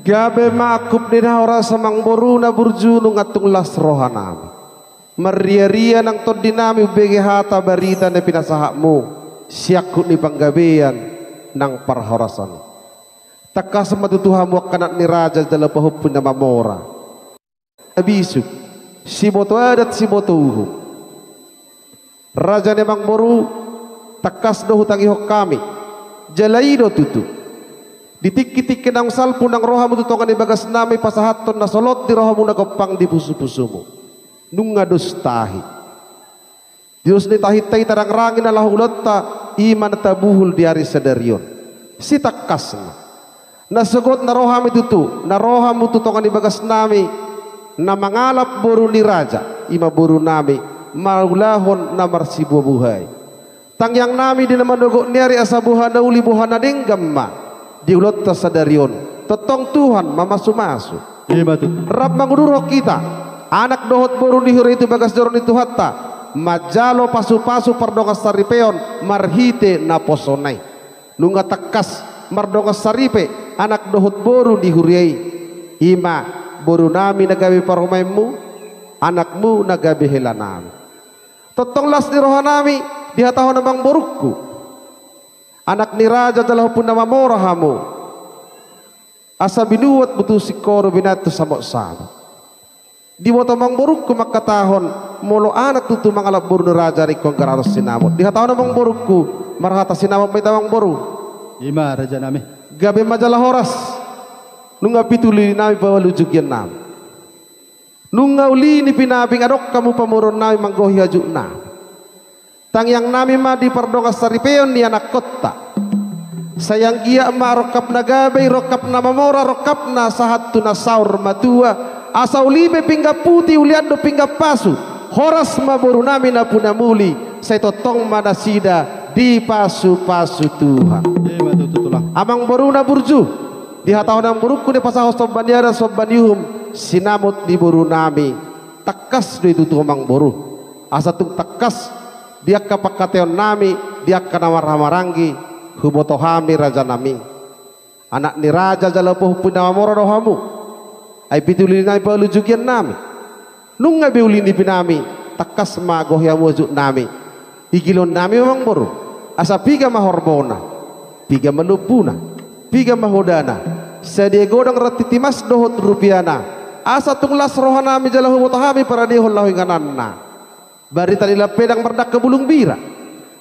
Gabe ma angkup ni na horas amangboru na burju, nunga tung las roha nami. Marriaria nang tondi nami umbege hata barita na pinasahatmu, siangkup ni panggabean nang parhorasan. Tangkas ma tutu hamu angka anak ni raja jala pahompu na mamora. Na bisuk, siboto adat, siboto uhum. Raja ni amangboru, tangkas do hutangihon hami. Jala i do tutu. Di tingki-tingki naung salpu nang rohamu tu tonga ni bagasnami pasahathon na solot di rohamuna gompang di pusu-pusumu. Nunga dos tahi. Di dos ni tahinta i tarangrangi na laho ulaonta, i ma na tabuhul di ari sadari on. Sitangkasna. Na sogot na ro hami tutu, na ro hamu tu tonga ni bagasnami, na mangalap boru ni raja, i ma borunami, mangulahon na marsibuhabuhai. Tangiangnami di na manogot ni ari asa boha na uli boha na denggan ma di ulaonta sadari on, tongtong Tuhan mamasumasu. Ima tutu. Rap mangudurhon hita, anak dohot boru ni huria i tu bagas joro ni Tuhanta, manjalo pasupasu pardongansaripeon marhite naposona i. Nunga tangkas mardongansaripe anak dohot boru ni huria i. I ma borunami na gabe parumaenmu, anakmu na gabe helanami. Tongtong las ni rohanami dihatahon amangborungku. Anak ni raja jala Ompu na Mamora hamu. Asa binuat butuh singkoru binahen tu samotsamot. Diboto amangborungku mangkatahon, molo anak tutu mangalap boru ni raja, ingkon gararon sinamot. Dihatahon amangborungku, marhata sinamot ma hita amangboru. Ima rajanami. Gabe ma jala horas. Nunga pitu lilinami ualu jugiannami. Nunga uli ni pinabing adong hamu pamoruonnami manggohi hajutnami. Tangiangnami ma di pardongansaripeon ni anakkonta. Sai anggiat ma rongkap na gabe i, rongkap na mamora, rongkap na sahat tu na saur matua. Asa uli pe pinggan puti, ulian do pinggan pasu. Horas ma borunami na puna muli, sai tongtong ma nasida dipasupasu Tuhan. Ima tutu tulang. Amangboru na burju, dihatahon amangborungku, dipasahat somba ni adat somba ni uhum, sinamot ni borunami. Tangkas do i tutu amangboru. Asa tung tangkas di angka pangkataionnami, di angka na marhahamaranggi, huboto hami rajanami. Anak ni raja jala Ompu na Mamora do hamu. Ai pitu lilinami ualu jugiannami. Nunga be uli ni pinami, tangkas ma gohi hamu hajutnami. Igilonnami ma amangboru. Asa piga ma horbo na, piga ma lombu na, piga ma hoda na, sadia godang ranting timas dohot rupia na. Asa tung las rohanami jala huboto hami paradiahon laho ingananna. Barita ni lampedang mardangka bulung bira.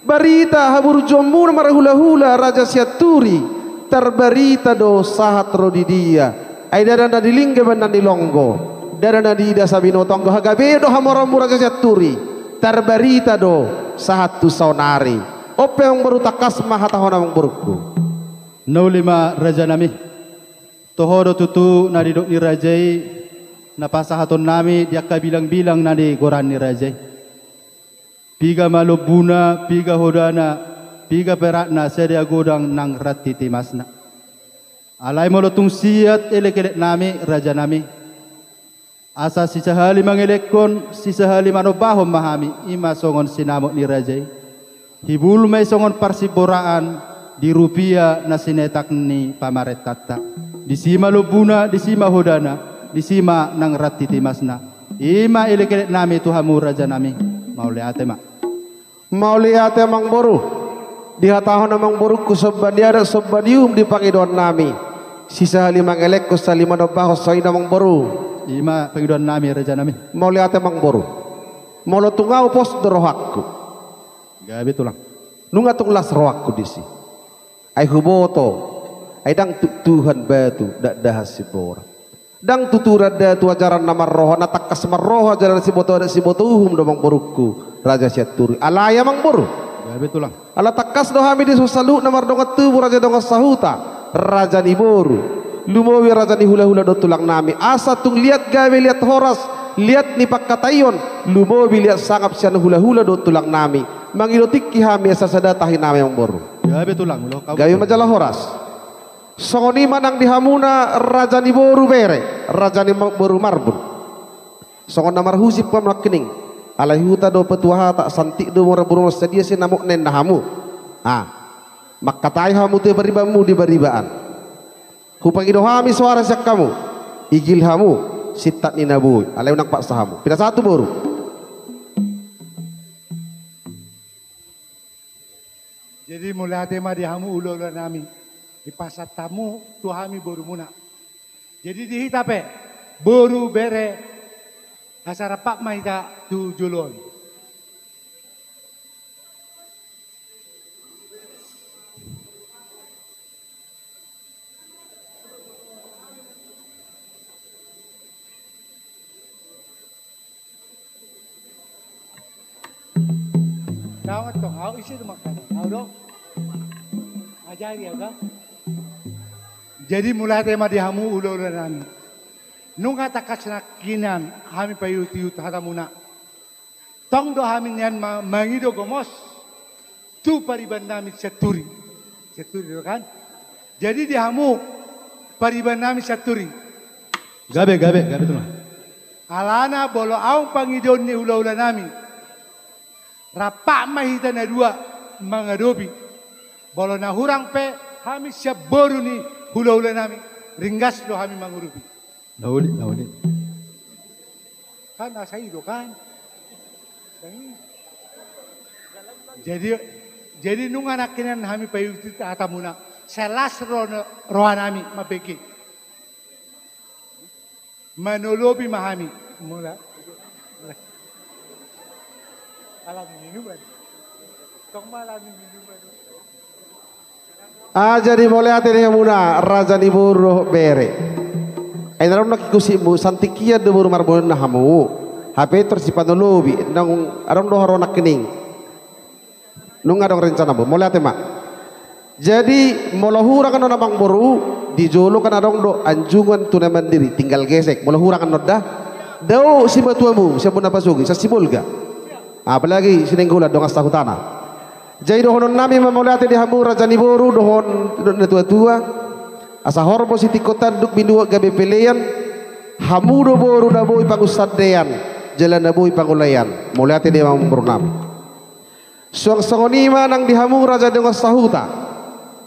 Barita haburjuonmuna marhulahula Raja Sianturi. Tarbarita do sahat ro di dia. Ai ndada na di lingga bahen na di longgo. Ndada na diida sabinoto, anggo hagabeon do hamoraonmu Raja Sianturi. Tarbarita do sahat tu saonari. On pe amangboru, tangkas ma hatahon amangborungku. Na uli ma rajanami. Toho do tutu na nidok ni raja i, na pasahatonnami di angka bilangbilang na nigoran ni raja i. Piga ma lombuna, piga hodana, piga perakna, sadia godang nang ranting timasna. Alai molo tung siat elekeleknami, rajanami, asa sisahali mangelekhon, sisahali manombahon ma hami, i ma songon sinamot ni raja i. Hibul ma i songon parsimboraan di rupia na sinetak ni pamarentanta. Disi ma lombuna, disi ma hodana, disi ma nang ranting timasna. I ma elekeleknami tu hamu rajanami. Mauliate ma. Mauliate amangboru. Dihatahon amangborungku somba ni adat somba ni uhum di pangidoannami. Sisahali mangelekhon, sahali manombahon, songon i do amangboru. I ma pangidoannami rajanami. Mauliate amangboru. Molo tung ahu pos do rohangku. Gabe tulang. Nunga tung las rohangku disi. Ai huboto, ai ndang tuturan batu dakdahan simbora. Ndang tuturan datu ajaran na marroha, na tangkas marroha jala na siboto adat siboto uhum do amangborungku Raja Sianturi. Alai amangboru. Gabe tulang. Ala tangkas do hami dison saluhutna mardongan tubu, raja dongan sahuta, raja ni boru, lumobi raja ni hulahula dohot tulangnami. Asa tung liat gabe, liat horas, liat ni pangkataion, lumobi liat sangap sian hulahula dohot tulangnami. Mangido tingki hami asa sada tahi nami amangboru. Gabe tulang, ulo kau. Gabe ma jala horas. Songon i ma nang di hamuna raja ni boru bere, raja ni ma-, boru Marbun. Songon na marhusip hamu nangkining. Alai huta do petua hata, santik do mora boru, sadia sinamot na ninna hamu. Ah. Mangkatai hamu tu baribaanmu di baribaan. Hupangido hami soara sian hamu. Igil hamu sintat ni na boi. Alai unang paksa hamu. Pinasahat tu boru. Jadi mauliate ma di hamu hulahula nami. Dipasahat hamu tu hami borumuna. Jadi di hita pe boru bere, asa rap ma hita tu jolo on. Daong tong au isi tu makan au do. Ajari au da. Jadi mauliate ma di hamu hulahula nami. Nunga tangkas nangkinan hami paihutihut hatamuna. Tong do hami nian ma-, mangido gomos tu pariban nami Sianturi. Sianturi do kan? Jadi di hamu pariban nami Sianturi. Gabe, gabe, gabe tu ma. Alana molo au pangidoon ni hulahula nami. Rap ma hita na dua mangadopi. Molo na hurang pe hami sian boru ni hulahula nami. Ringgas do hami mangurupi. Na uli, na uli. Kan asa i do kan. Jadi, jadi nunga nangkinan hami paihutihut hatamuna. Sai las ro-, roha nami mambege. Manolopi ma hami. Mula. Alani minuman. Tong ma alani minuman. Ah, jadi mauliate di hamuna, raja ni boru dohot bere. Ai na dong na kikusikmu, santikian do boru marbononna hamu. Hape tor sipanolopi, nang adong do haroa nangkining. Nunga adong rencanamu, mauliate ma. Jadi, molo hurang annon amangboru, di jolo kan adong do anjungan tu na mandiri, tinggal gesek. Molo hurang annon da, dao simatuamu, sian bona pasogit, sian Sibolga. Apalagi Sinenggolan dongan sahutana. Jadi dohonon nami ma mauliate di hamu raja ni boru dohot natuatua. Asa horbo sitingko tanduk binuat gabe pelean. Hamu do boru na boi pangunsandean jala na boi pangulaean. Mauliate di hamu boru nami. Suang songon i ma nang di hamu raja dongan sahuta.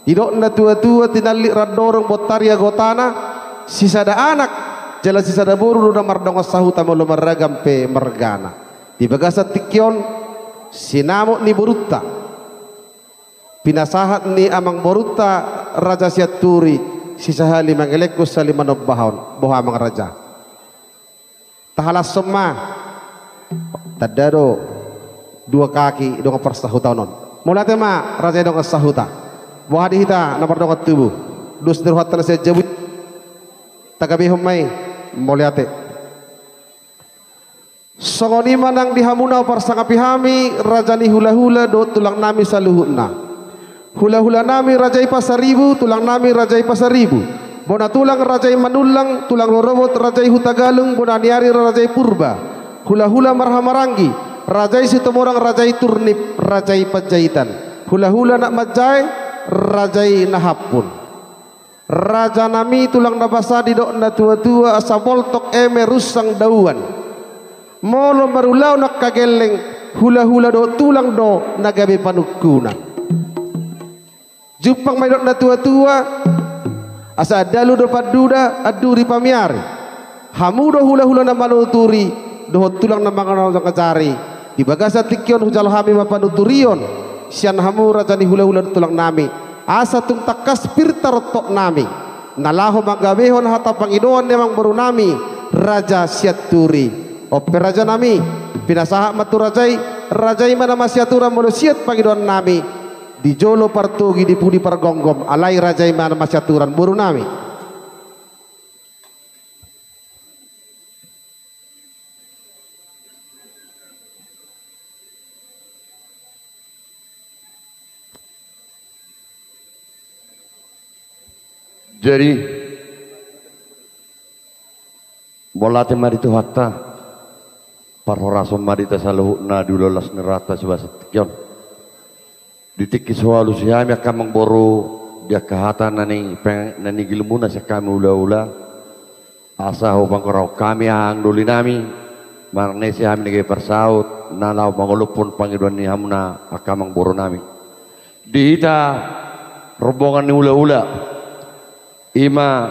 Didok natuatua tinallik randorung bontar ia gotana. Sisada anak jala sisada boru do na mardongan sahuta molo maragam pe margana. Di bagasan tingki on, sinamot ni borunta, pinasahat ni amangborunta raja Sianturi, sisahali mangelengkon sahali manombahon, boha amang raja. Tahalashon ma, tanda do dua kaki dongan parsahutaon on. Mauliate ma raja dongan sahuta. Boha di hita na mardongan tubu. Dos ni rohanta na sian jabu i. Tagabehon ma i. Mauliate. Songon i ma nang di hamu na huparsangapi hami, raja ni hulahula dohot tulang nami saluhutna. Hulahula nami raja i Pasaribu, tulang nami raja i Pasaribu. Bona tulang raja i Manullang, tulang rorobot raja i Hutagalung, bona ni ari raja i Purba. Hulahula marhahamaranggi, raja i Situmorang raja i Turnip, raja i Panjaitan. Hulahula na manjae, raja i Nahampun. Raja nami tulang na basa didok natuatua asa moltok eme runsang dauan. Molo marulaon angka gelleng, hulahula dohot tulang do na gabe panungkunan. Jumpang ma didok natuatua, asa andalu do panduda, anduri pamiari. Hamu do hulahula na manuturi, dohot tulang na mangajari. Di bagasan tingki on hujalo hami ma panuturion, sian hamu raja ni hulahula dohot tulang nami. Asa tung tangkas pir tarontok nami. Na laho manggabehon hata pangidoan ni amangboru nami, raja Sianturi. On pe raja nami, pinasahat ma tu raja i, raja i ma na masiaturan molo siat pangidoan nami. Di jolo partogi di pudi pargomgom, alai raja i ma na masiaturan boru nami. Jadi, mauliate ma di Tuhanta, parhorasan ma di hita saluhutna di ulaon las ni rohanta sibagas tingki on. Di tingki so hualusi hami angka amangboru, di angka hata na ni peng-, na nigilmuna sian hami hulahula. Asa hupanggorahon hami angka doli nami, marnesi hami na gabe parsaut, na laho mangolophon pangidoan ni hamuna angka amangboru nami. Di hita rombongan ni hulahula, i ma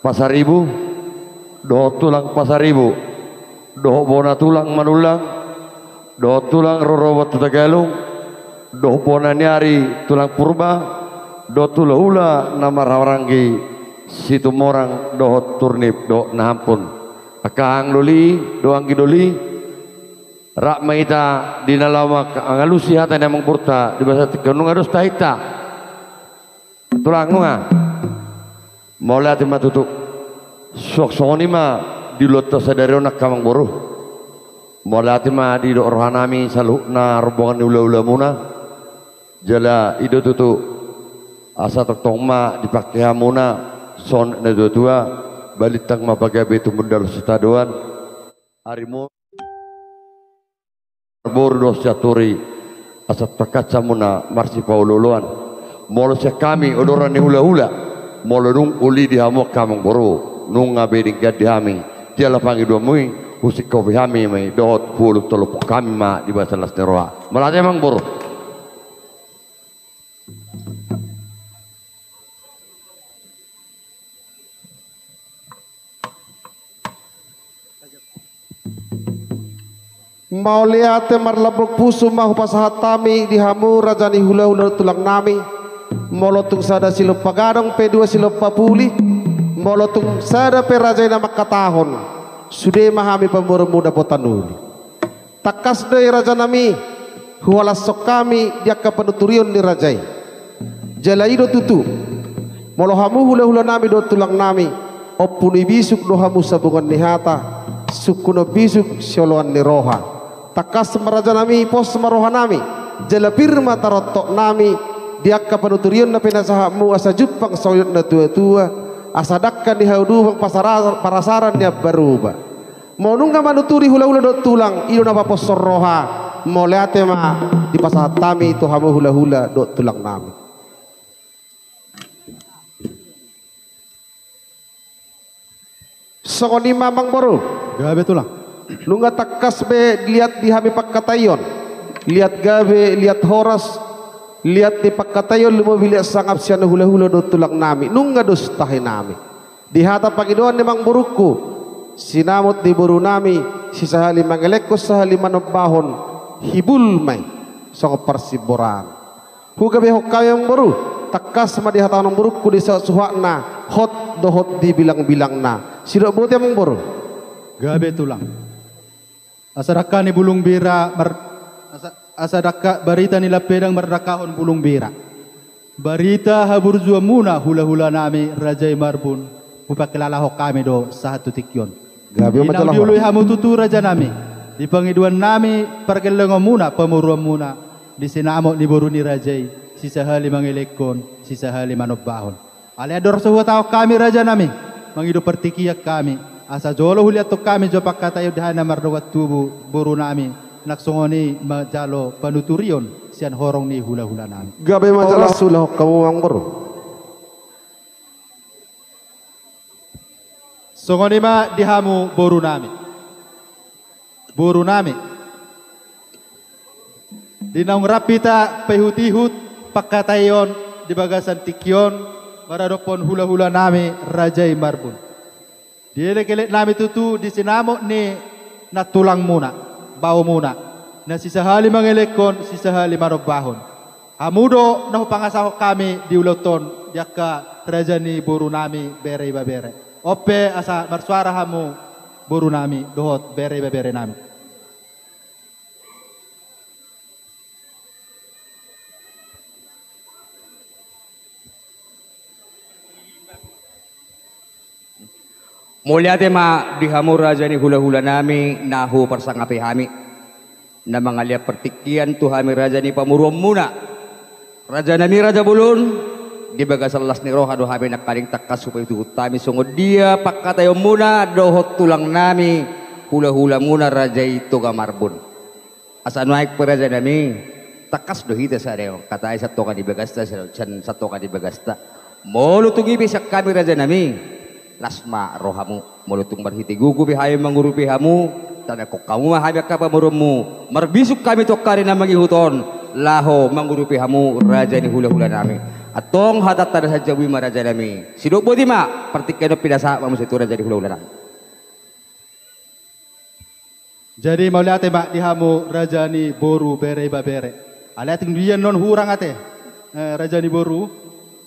Pasaribu, dohot tulang Pasaribu, dohot bona tulang Manullang, dohot tulang rorobot Hutagalung, dohot bona ni ari tulang Purba, dohot hulahula na marhahamaranggi Situmorang dohot Turnip dohot Nahampun. Angka anggi doli, dohot anggi doli, rap ma hita di na laho mangalusi hata ni amangborunta di bagasan tingki on, nunga dos tahinta. Tulang nunga. Mauliate ma tutu. Suang songon i ma di ulaonta sadari on angka amangboru. Mauliate ma didok rohanami saluhutna rombongan ni hulahulamuna. Jala i do tutu, asa tongtong ma dipangke hamuna songon na tuatua. Balintang ma pagabe, tumundalhon sitadoan. Ari Minggu, boru dohot sianturi, asa tangkas hamuna marsipaolooloan. Molo sian hami odoran ni hulahula, molo nunga uli di hamu angka amangboru, nunga be denggan di hami. Jala pangidoanmu i, husingkopi hami ma i dohot huolop tolophon hami ma di bagasan las ni roha. Mauliate amangboru. Mauliate marlambok pusu ma hupasahat hami di hamu raja ni hulahula dohot tulangnami. Molo tung sada silompa gadong pe dua silompa puli, molo tung sada pe raja i na mangkatahon, sude ma hami pamoruonmu dapotan uli. Tangkas do i rajanami, huhalashon hami di angka panuturion ni raja i. Jala i do tutu, molo hamu hulahulanami dohot tulangnami, ompu ni bisuk do hamu sabungan ni hata, sungkunon bisuk sioloan ni roha. Tangkas ma rajanami, pos ma rohanami, jala pir ma taroktoknami di angka panuturion na pinasahatmu, asa jumpang songon na tuatua, asa dangka ni hauduman, pasara-, parasaran ni ambaruba. Molo nunga manuturi hulahula dohot tulang, i do na paposhon roha. Mauliate ma dipasahat hami tu hamu hulahula dohot tulangnami. Songon i ma amangboru. Gabe tulang. Nunga tangkas be liat di hami pangkataion, liat gabe, liat horas, liat di pangkataion, lumobi liat sangap sian hulahula dohot tulangnami. Nunga dos tahinami. Di hata pangidoan ni amangborungku, sinamot ni borunami, sisahali mangelekhon sahali manombahon, hibul ma i songon parsimboran. Hugabehon hami amangboru, tangkas ma dihatahon amangborungku di suhatsuhatna, hot dohot di bilangbilangna. Sidok boti amangboru. Gabe tulang. Asa dangka ni bulung bira mar-, asa, asa dangka barita ni lampedang mardangkahon bulung bira. Barita haburjuonmuna hulahulanami raja i Marbun, hupangkilalahon hami do sahat tu tingki on. Gabe ma tulang. Di naung dioloi hamu tutu rajanami, di pangidoannami pargellengonmuna, pamoruonmuna, di sinamot ni boru ni raja i, sisahali mangelekhon, sisahali manombahon. Alai andor so huhatahon hami rajanami, mangido partingkian hami, asa jolo huliathon hami jo pangkataion di hami na mardongan tubu borunami, nang songon i manjalo panuturion sian horong ni hulahulanami. Gabe ma tulang. Las ulahon hamu amangboru. Songon i ma di hamu borunami. Borunami. Di naung rap hita paihutihut pangkataion di bagasan tingki on maradophon hulahulanami raja i Marbun. Di elekeleknami tutu di sinamot ni nantulangmuna, baomuna, na sisahali mangelekhon, sisahali manombahon. Hamu do na hupangasahon hami di ulaon on di angka raja ni borunami bere ibebere. On pe asa marsuara hamu borunami dohot bere ibeberenami. Mauliate ma di hamu raja ni hulahulanami na huparsangapi hami, na mangalean partingkian tu hami raja ni pamoruonmuna. Rajanami raja bolon, di bagasan las ni roha do hami nangkaning tangkas hupaihutihut hami songon dia pangkataionmuna dohot tulangnami hulahulamuna raja i Toga Marbun. Asa nuaeng pe rajanami, tangkas do hita sada mangkatai sian tonga ni bagasta, sian, sian tonga ni bagasta. Molo tung i pe sian hami rajanami, las ma rohamu. Molo tung marhite gogo pe hami mangurupi hamu, tandangkon hamu ma hami angka pamoruonmu. Marbisuk hami tu angka ari na mangihut on, laho mangurupi hamu raja ni hulahulanami. Antong hatanta na sian jabu i ma rajanami. Sidok boti ma, partingkian on pinasahat ma muse tu raja ni hulahulanami. Jadi mauliate ma di hamu raja ni boru bere ibebere. Alai atik dia non hurang ate, eh, raja ni boru,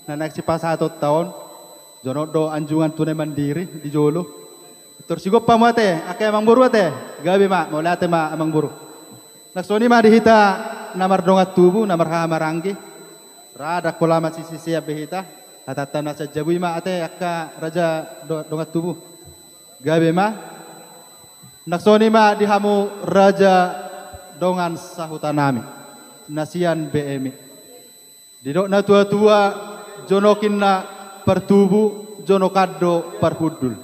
na naeng sipasahatonta on, jonok do anjungan tu na mandiri di jolo. Tor sigompa hamu ate, angka amangboru ate, gabe ma, mauliate ma amangboru. Nang songon i ma di hita na mardongan tubu, na marhaha maranggi. Ra ndang pola masisean be hita, hatanta na sian jabu i ma ate angka raja do-, dongan tubu. Gabe ma. Nang songon i ma di hamu raja dongan sahuta nami na sian B M I. Didok na tua-tua, jonok inna partubu, jonokan do parhundul.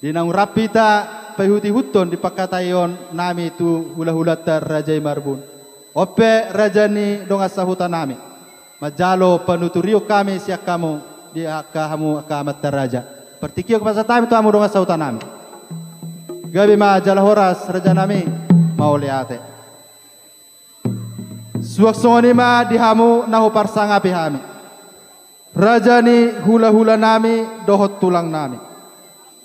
Di naung rap hita paihut-ihuthon di pangkataion nami tu hula-hulanta raja i marbun. On pe raja ni dongan sahuta nami, manjalo panuturion hami sian hamu di angka hamu angka amanta raja. Partingkian pasahat hami tu hamu dongan sahuta nami. Gabe ma jala horas raja nami, mauliate. Suang songon i ma di hamu na huparsangapi hami, raja ni hula-hula nami dohot tulang nami.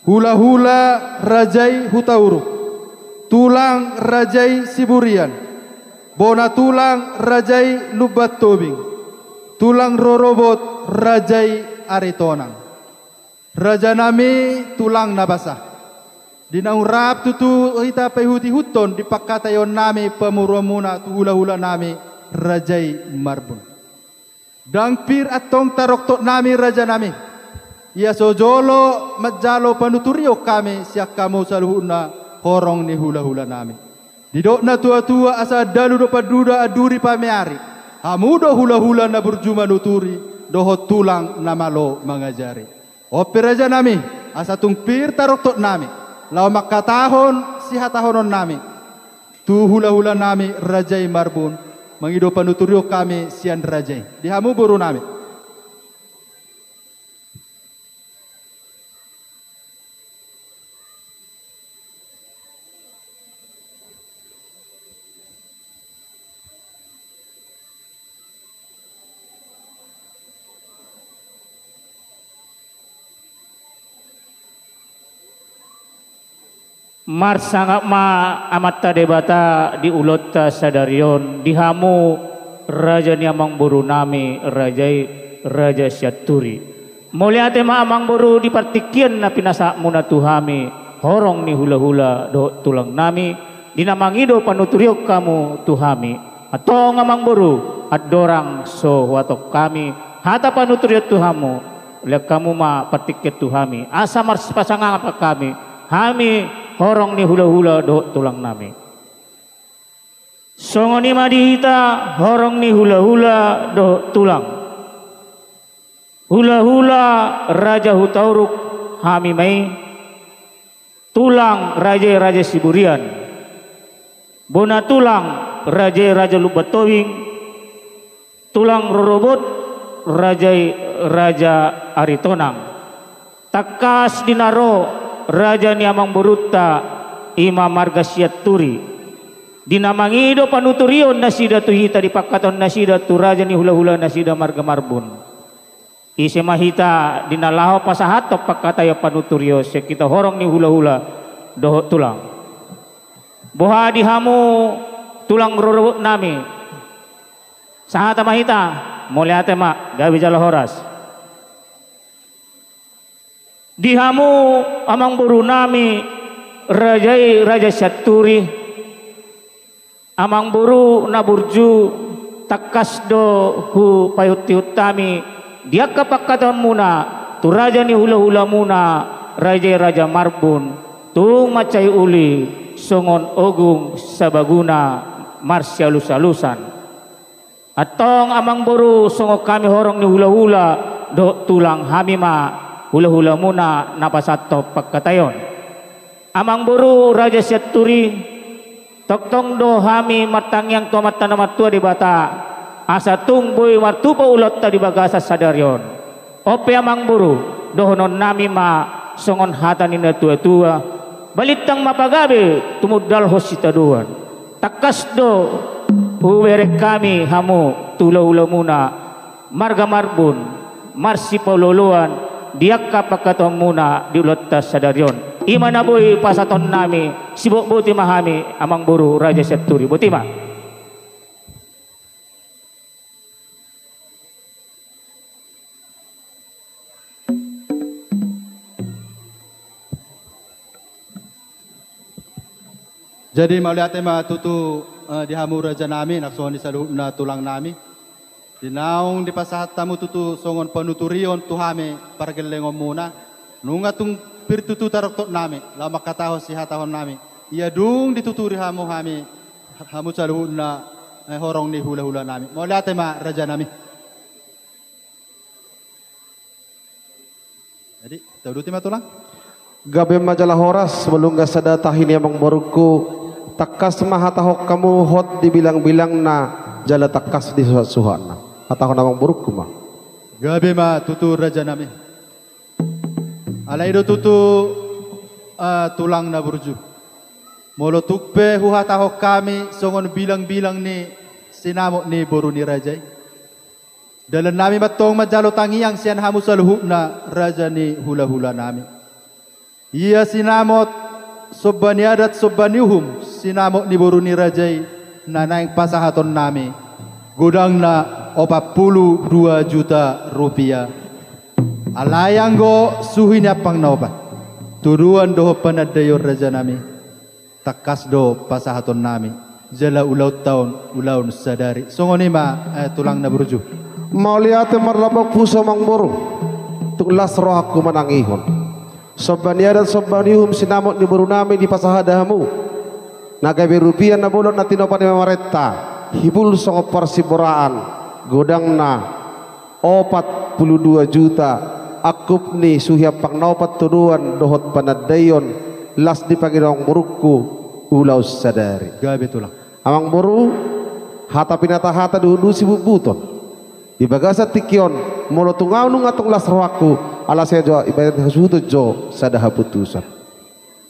Hula-hula raja i Hutauruk, tulang raja i Siburian, bona tulang raja i Lumban Tobing, tulang rorobot raja i Aritonang. Raja nami, tulang na basa, di naung rap tutu hita paihut-ihuthon di pangkataion nami pamoruonmuna tu hula-hula nami raja i marbun. Ndang pir antong taroktok nami raja nami, ia so jolo manjalo panuturion hami sian hamu saluhutna horong ni hula-hula nami. Didok na tua-tua, asa andalu do panduda, anduri pameari. Hamu do hula-hula na burju manuturi dohot tulang na malo mangajari. On pe raja nami, asa tung pir taroktok nami laho mangkatahon sihatahonon nami tu hula-hula nami raja i marbun, mangido panuturion hami sian raja i. Di hamu boru nami. Marsangap ma Amanta Debata di ulaonta sadari on, di hamu raja ni amangboru nami, raja i, raja Sianturi. Mauliate ma amangboru di partingkian na pinasahatmuna tu hami, horong ni hula-hula dohot tulang nami, di na mangido panuturion hamu tu hami. Antong amangboru, andorang so huhatahon hami hata panuturion tu hamu, lean hamu ma partingkian tu hami, asa marsipasangap hami, hami horong ni hula-hula dohot tulang nami. Songon i ma di hita horong ni hula-hula dohot tulang. Hula-hula raja Hutauruk hami ma i, tulang raja i raja Siburian, bona tulang raja i raja Lumban Tobing, tulang rorobot raja i raja Aritonang. Tangkas di na ro raja ni amangborunta, i ma marga Sianturi, di na mangido panuturion nasida tu hita, di pangkataion nasida tu raja ni hula-hula nasida marga Marbun. Ise ma hita di na laho pasahathon pangkataion panuturion sian hita horong ni hula-hula dohot tulang? Boha di hamu tulang rorobot nami? Sahata ma hita, mauliate ma, gabe jala horas. Di hamu amangboru nami, raja i raja Sianturi, amangboru na burju, tangkas do hupaihut-ihut hami di angka pangkataionmuna tu raja ni hula-hulamuna, raja i raja Marbun, tung mansai uli songon ogung sabaguna marsialus-alusan. Antong amangboru, songon hami horong ni hula-hula dohot tulang, hami ma hula-hulamuna na pasahathon pangkataion. Amangboru raja Sianturi, tongtong do hami martangiang tu Amanta na martua Debata, asa tung boi martupa ulaonta di bagasan sadari on. On pe amangboru, dohonon nami ma songon hata ni na tua-tua: Balintang ma pagabe, tumundalhon sitadoan. Tangkas do hubereng hami hamu tu hula-hulamuna marga Marbun marsipaolo-oloan di angka pangkataionmuna di ulaonta sadari on. I ma na boi pasahaton nami, sibotboti ma hami amangboru raja Sianturi, boti ma. Jadi mauliate ma tutu, eh, di hamu raja nami, nang songon i saluhutna tulang nami. Di naung dipasahat hamu tutu songon panuturion tu hami pargellengonmuna, nunga tung pir tutu taroktok nami laho mangkatahon sihatahon nami. Ia dung dituturi hamu hami, hamu saluhutna, eh, horong ni hulahulanami. Mauliate ma rajanami. Jadi, tauduti ma tulang. Gabe ma jala horas, molo nunga sada tahi ni amangborungku, tangkas ma hatahon hamu hot di bilangbilangna, jala tangkas di suhatsuhatna. Hatahon amangborungku ma. Gabe ma tutu rajanami. Alai do tutu, eh, tulang na burju. Molo tung pe huhatahon hami songon bilangbilang ni sinamot ni boru ni raja i. Dalannami mantong manjalo tangiang sian hamu saluhutna raja ni hulahulanami. Ia sinamot somba ni adat somba ni uhum, sinamot ni boru ni raja i na naeng pasahatonnami. Godangna opat pulu dua juta rupiah. Alai anggo suhi ni ampang na opat, todoan dohot panandaion rajanami. Tangkas do pasahatonnami, jala ulaonta on ulaon sadari. Songon i ma, eh, tulang na burju. Mauliate marlambok pusu amangboru. Tung las rohangku manangihon. Somba ni adat somba ni uhum sinamot ni borunami dipasahat hamu. Na gabe rupiah na bolon na tinopa ni pamarenta. Hibul songon parsimboraan. Godangna opat pulu dua juta, angkup ni suhi ampang na opat todoan dohot panandaion, las dipangido amangborungku, ulaon sadari. Gabe tulang. Amangboru, hata pinatahata do hudusi butbuton. Di bagasan tingki on, molo tung ahu nunga tung las rohangku, ala sai jo ibaen hasuhuton jo sada haputusan.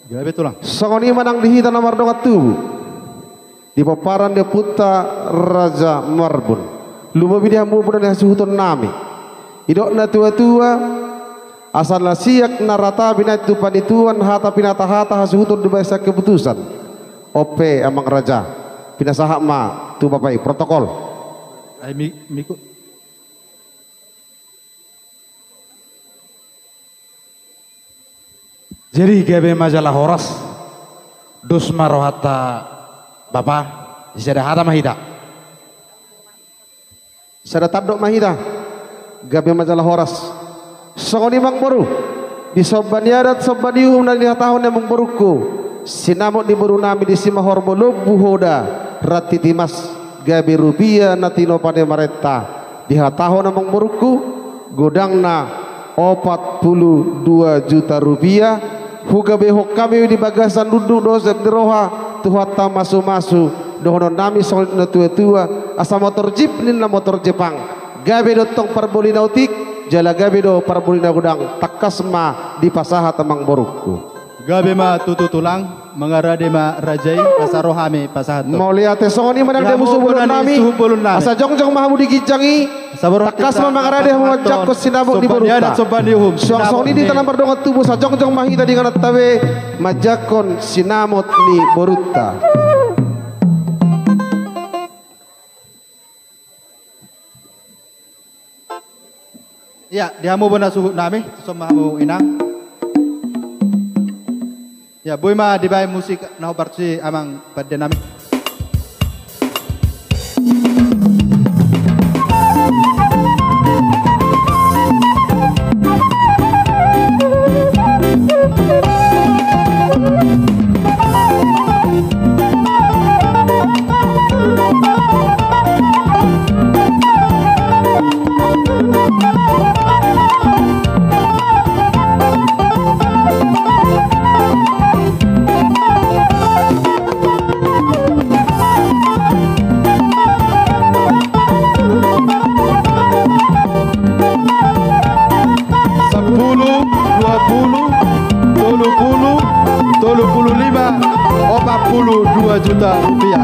Gabe tulang. Songon i ma nang di hita na mardongan tubu. Di pomparan ni ompunta Raja Marbun. Lumobi di hamu bona ni hasuhutonnami. Didok natuatua, asa na siak na rata binahen tu panituan hata pinatahata hasuhuton dibaen sian keputusan. On pe amang raja. Pinasahat ma tu bapa i protokol. Ai mi-, miku. Jadi gabe ma jala horas, dos ma rohanta bapa, sisada hata ma hita. Sada tandok ma hita, gabe ma jala horas. Songon i amangboru, di somba ni adat somba ni uhum na nihatahon ni amangborungku, sinamot ni borunami disi ma horbo lombu hoda, ranti timas, gabe rupiah na tinopa ni pamarenta, dihatahon amangborungku, godangna opat pulu dua juta rupiah, hugabehon hami di bagasan nungnung dohot siap ni roha, Tuhanta masumasu, dohononnami songon natuatua, asa motor jip ninna motor Jepang, gabe do tong parboli na otik, jala gabe do parboli na godang, tangkas ma dipasahat amangborungku. Gabe ma tutu tulang, mangarade ma raja i, asa ro hami pasahathon. Mauliate, songon i ma nang di hamu suhut bolonnami. Asa jongjong ma hamu di ginjang i. Tangkas ma mangarade hamu manjangkon sinamot ni borunta. Suang songon i di hita na mardongan tubu, asa jongjong ma hita di ingananta be manjangkon sinamot ni borunta. Ia, di hamu bona suhutnami, tuson ma hamu inang. Ia, boi ma dibaen musik na hombar tusi amang pandenami. Sampulu, dua pulu, tolu pulu, tolu pulu lima, opat pulu dua juta rupiah.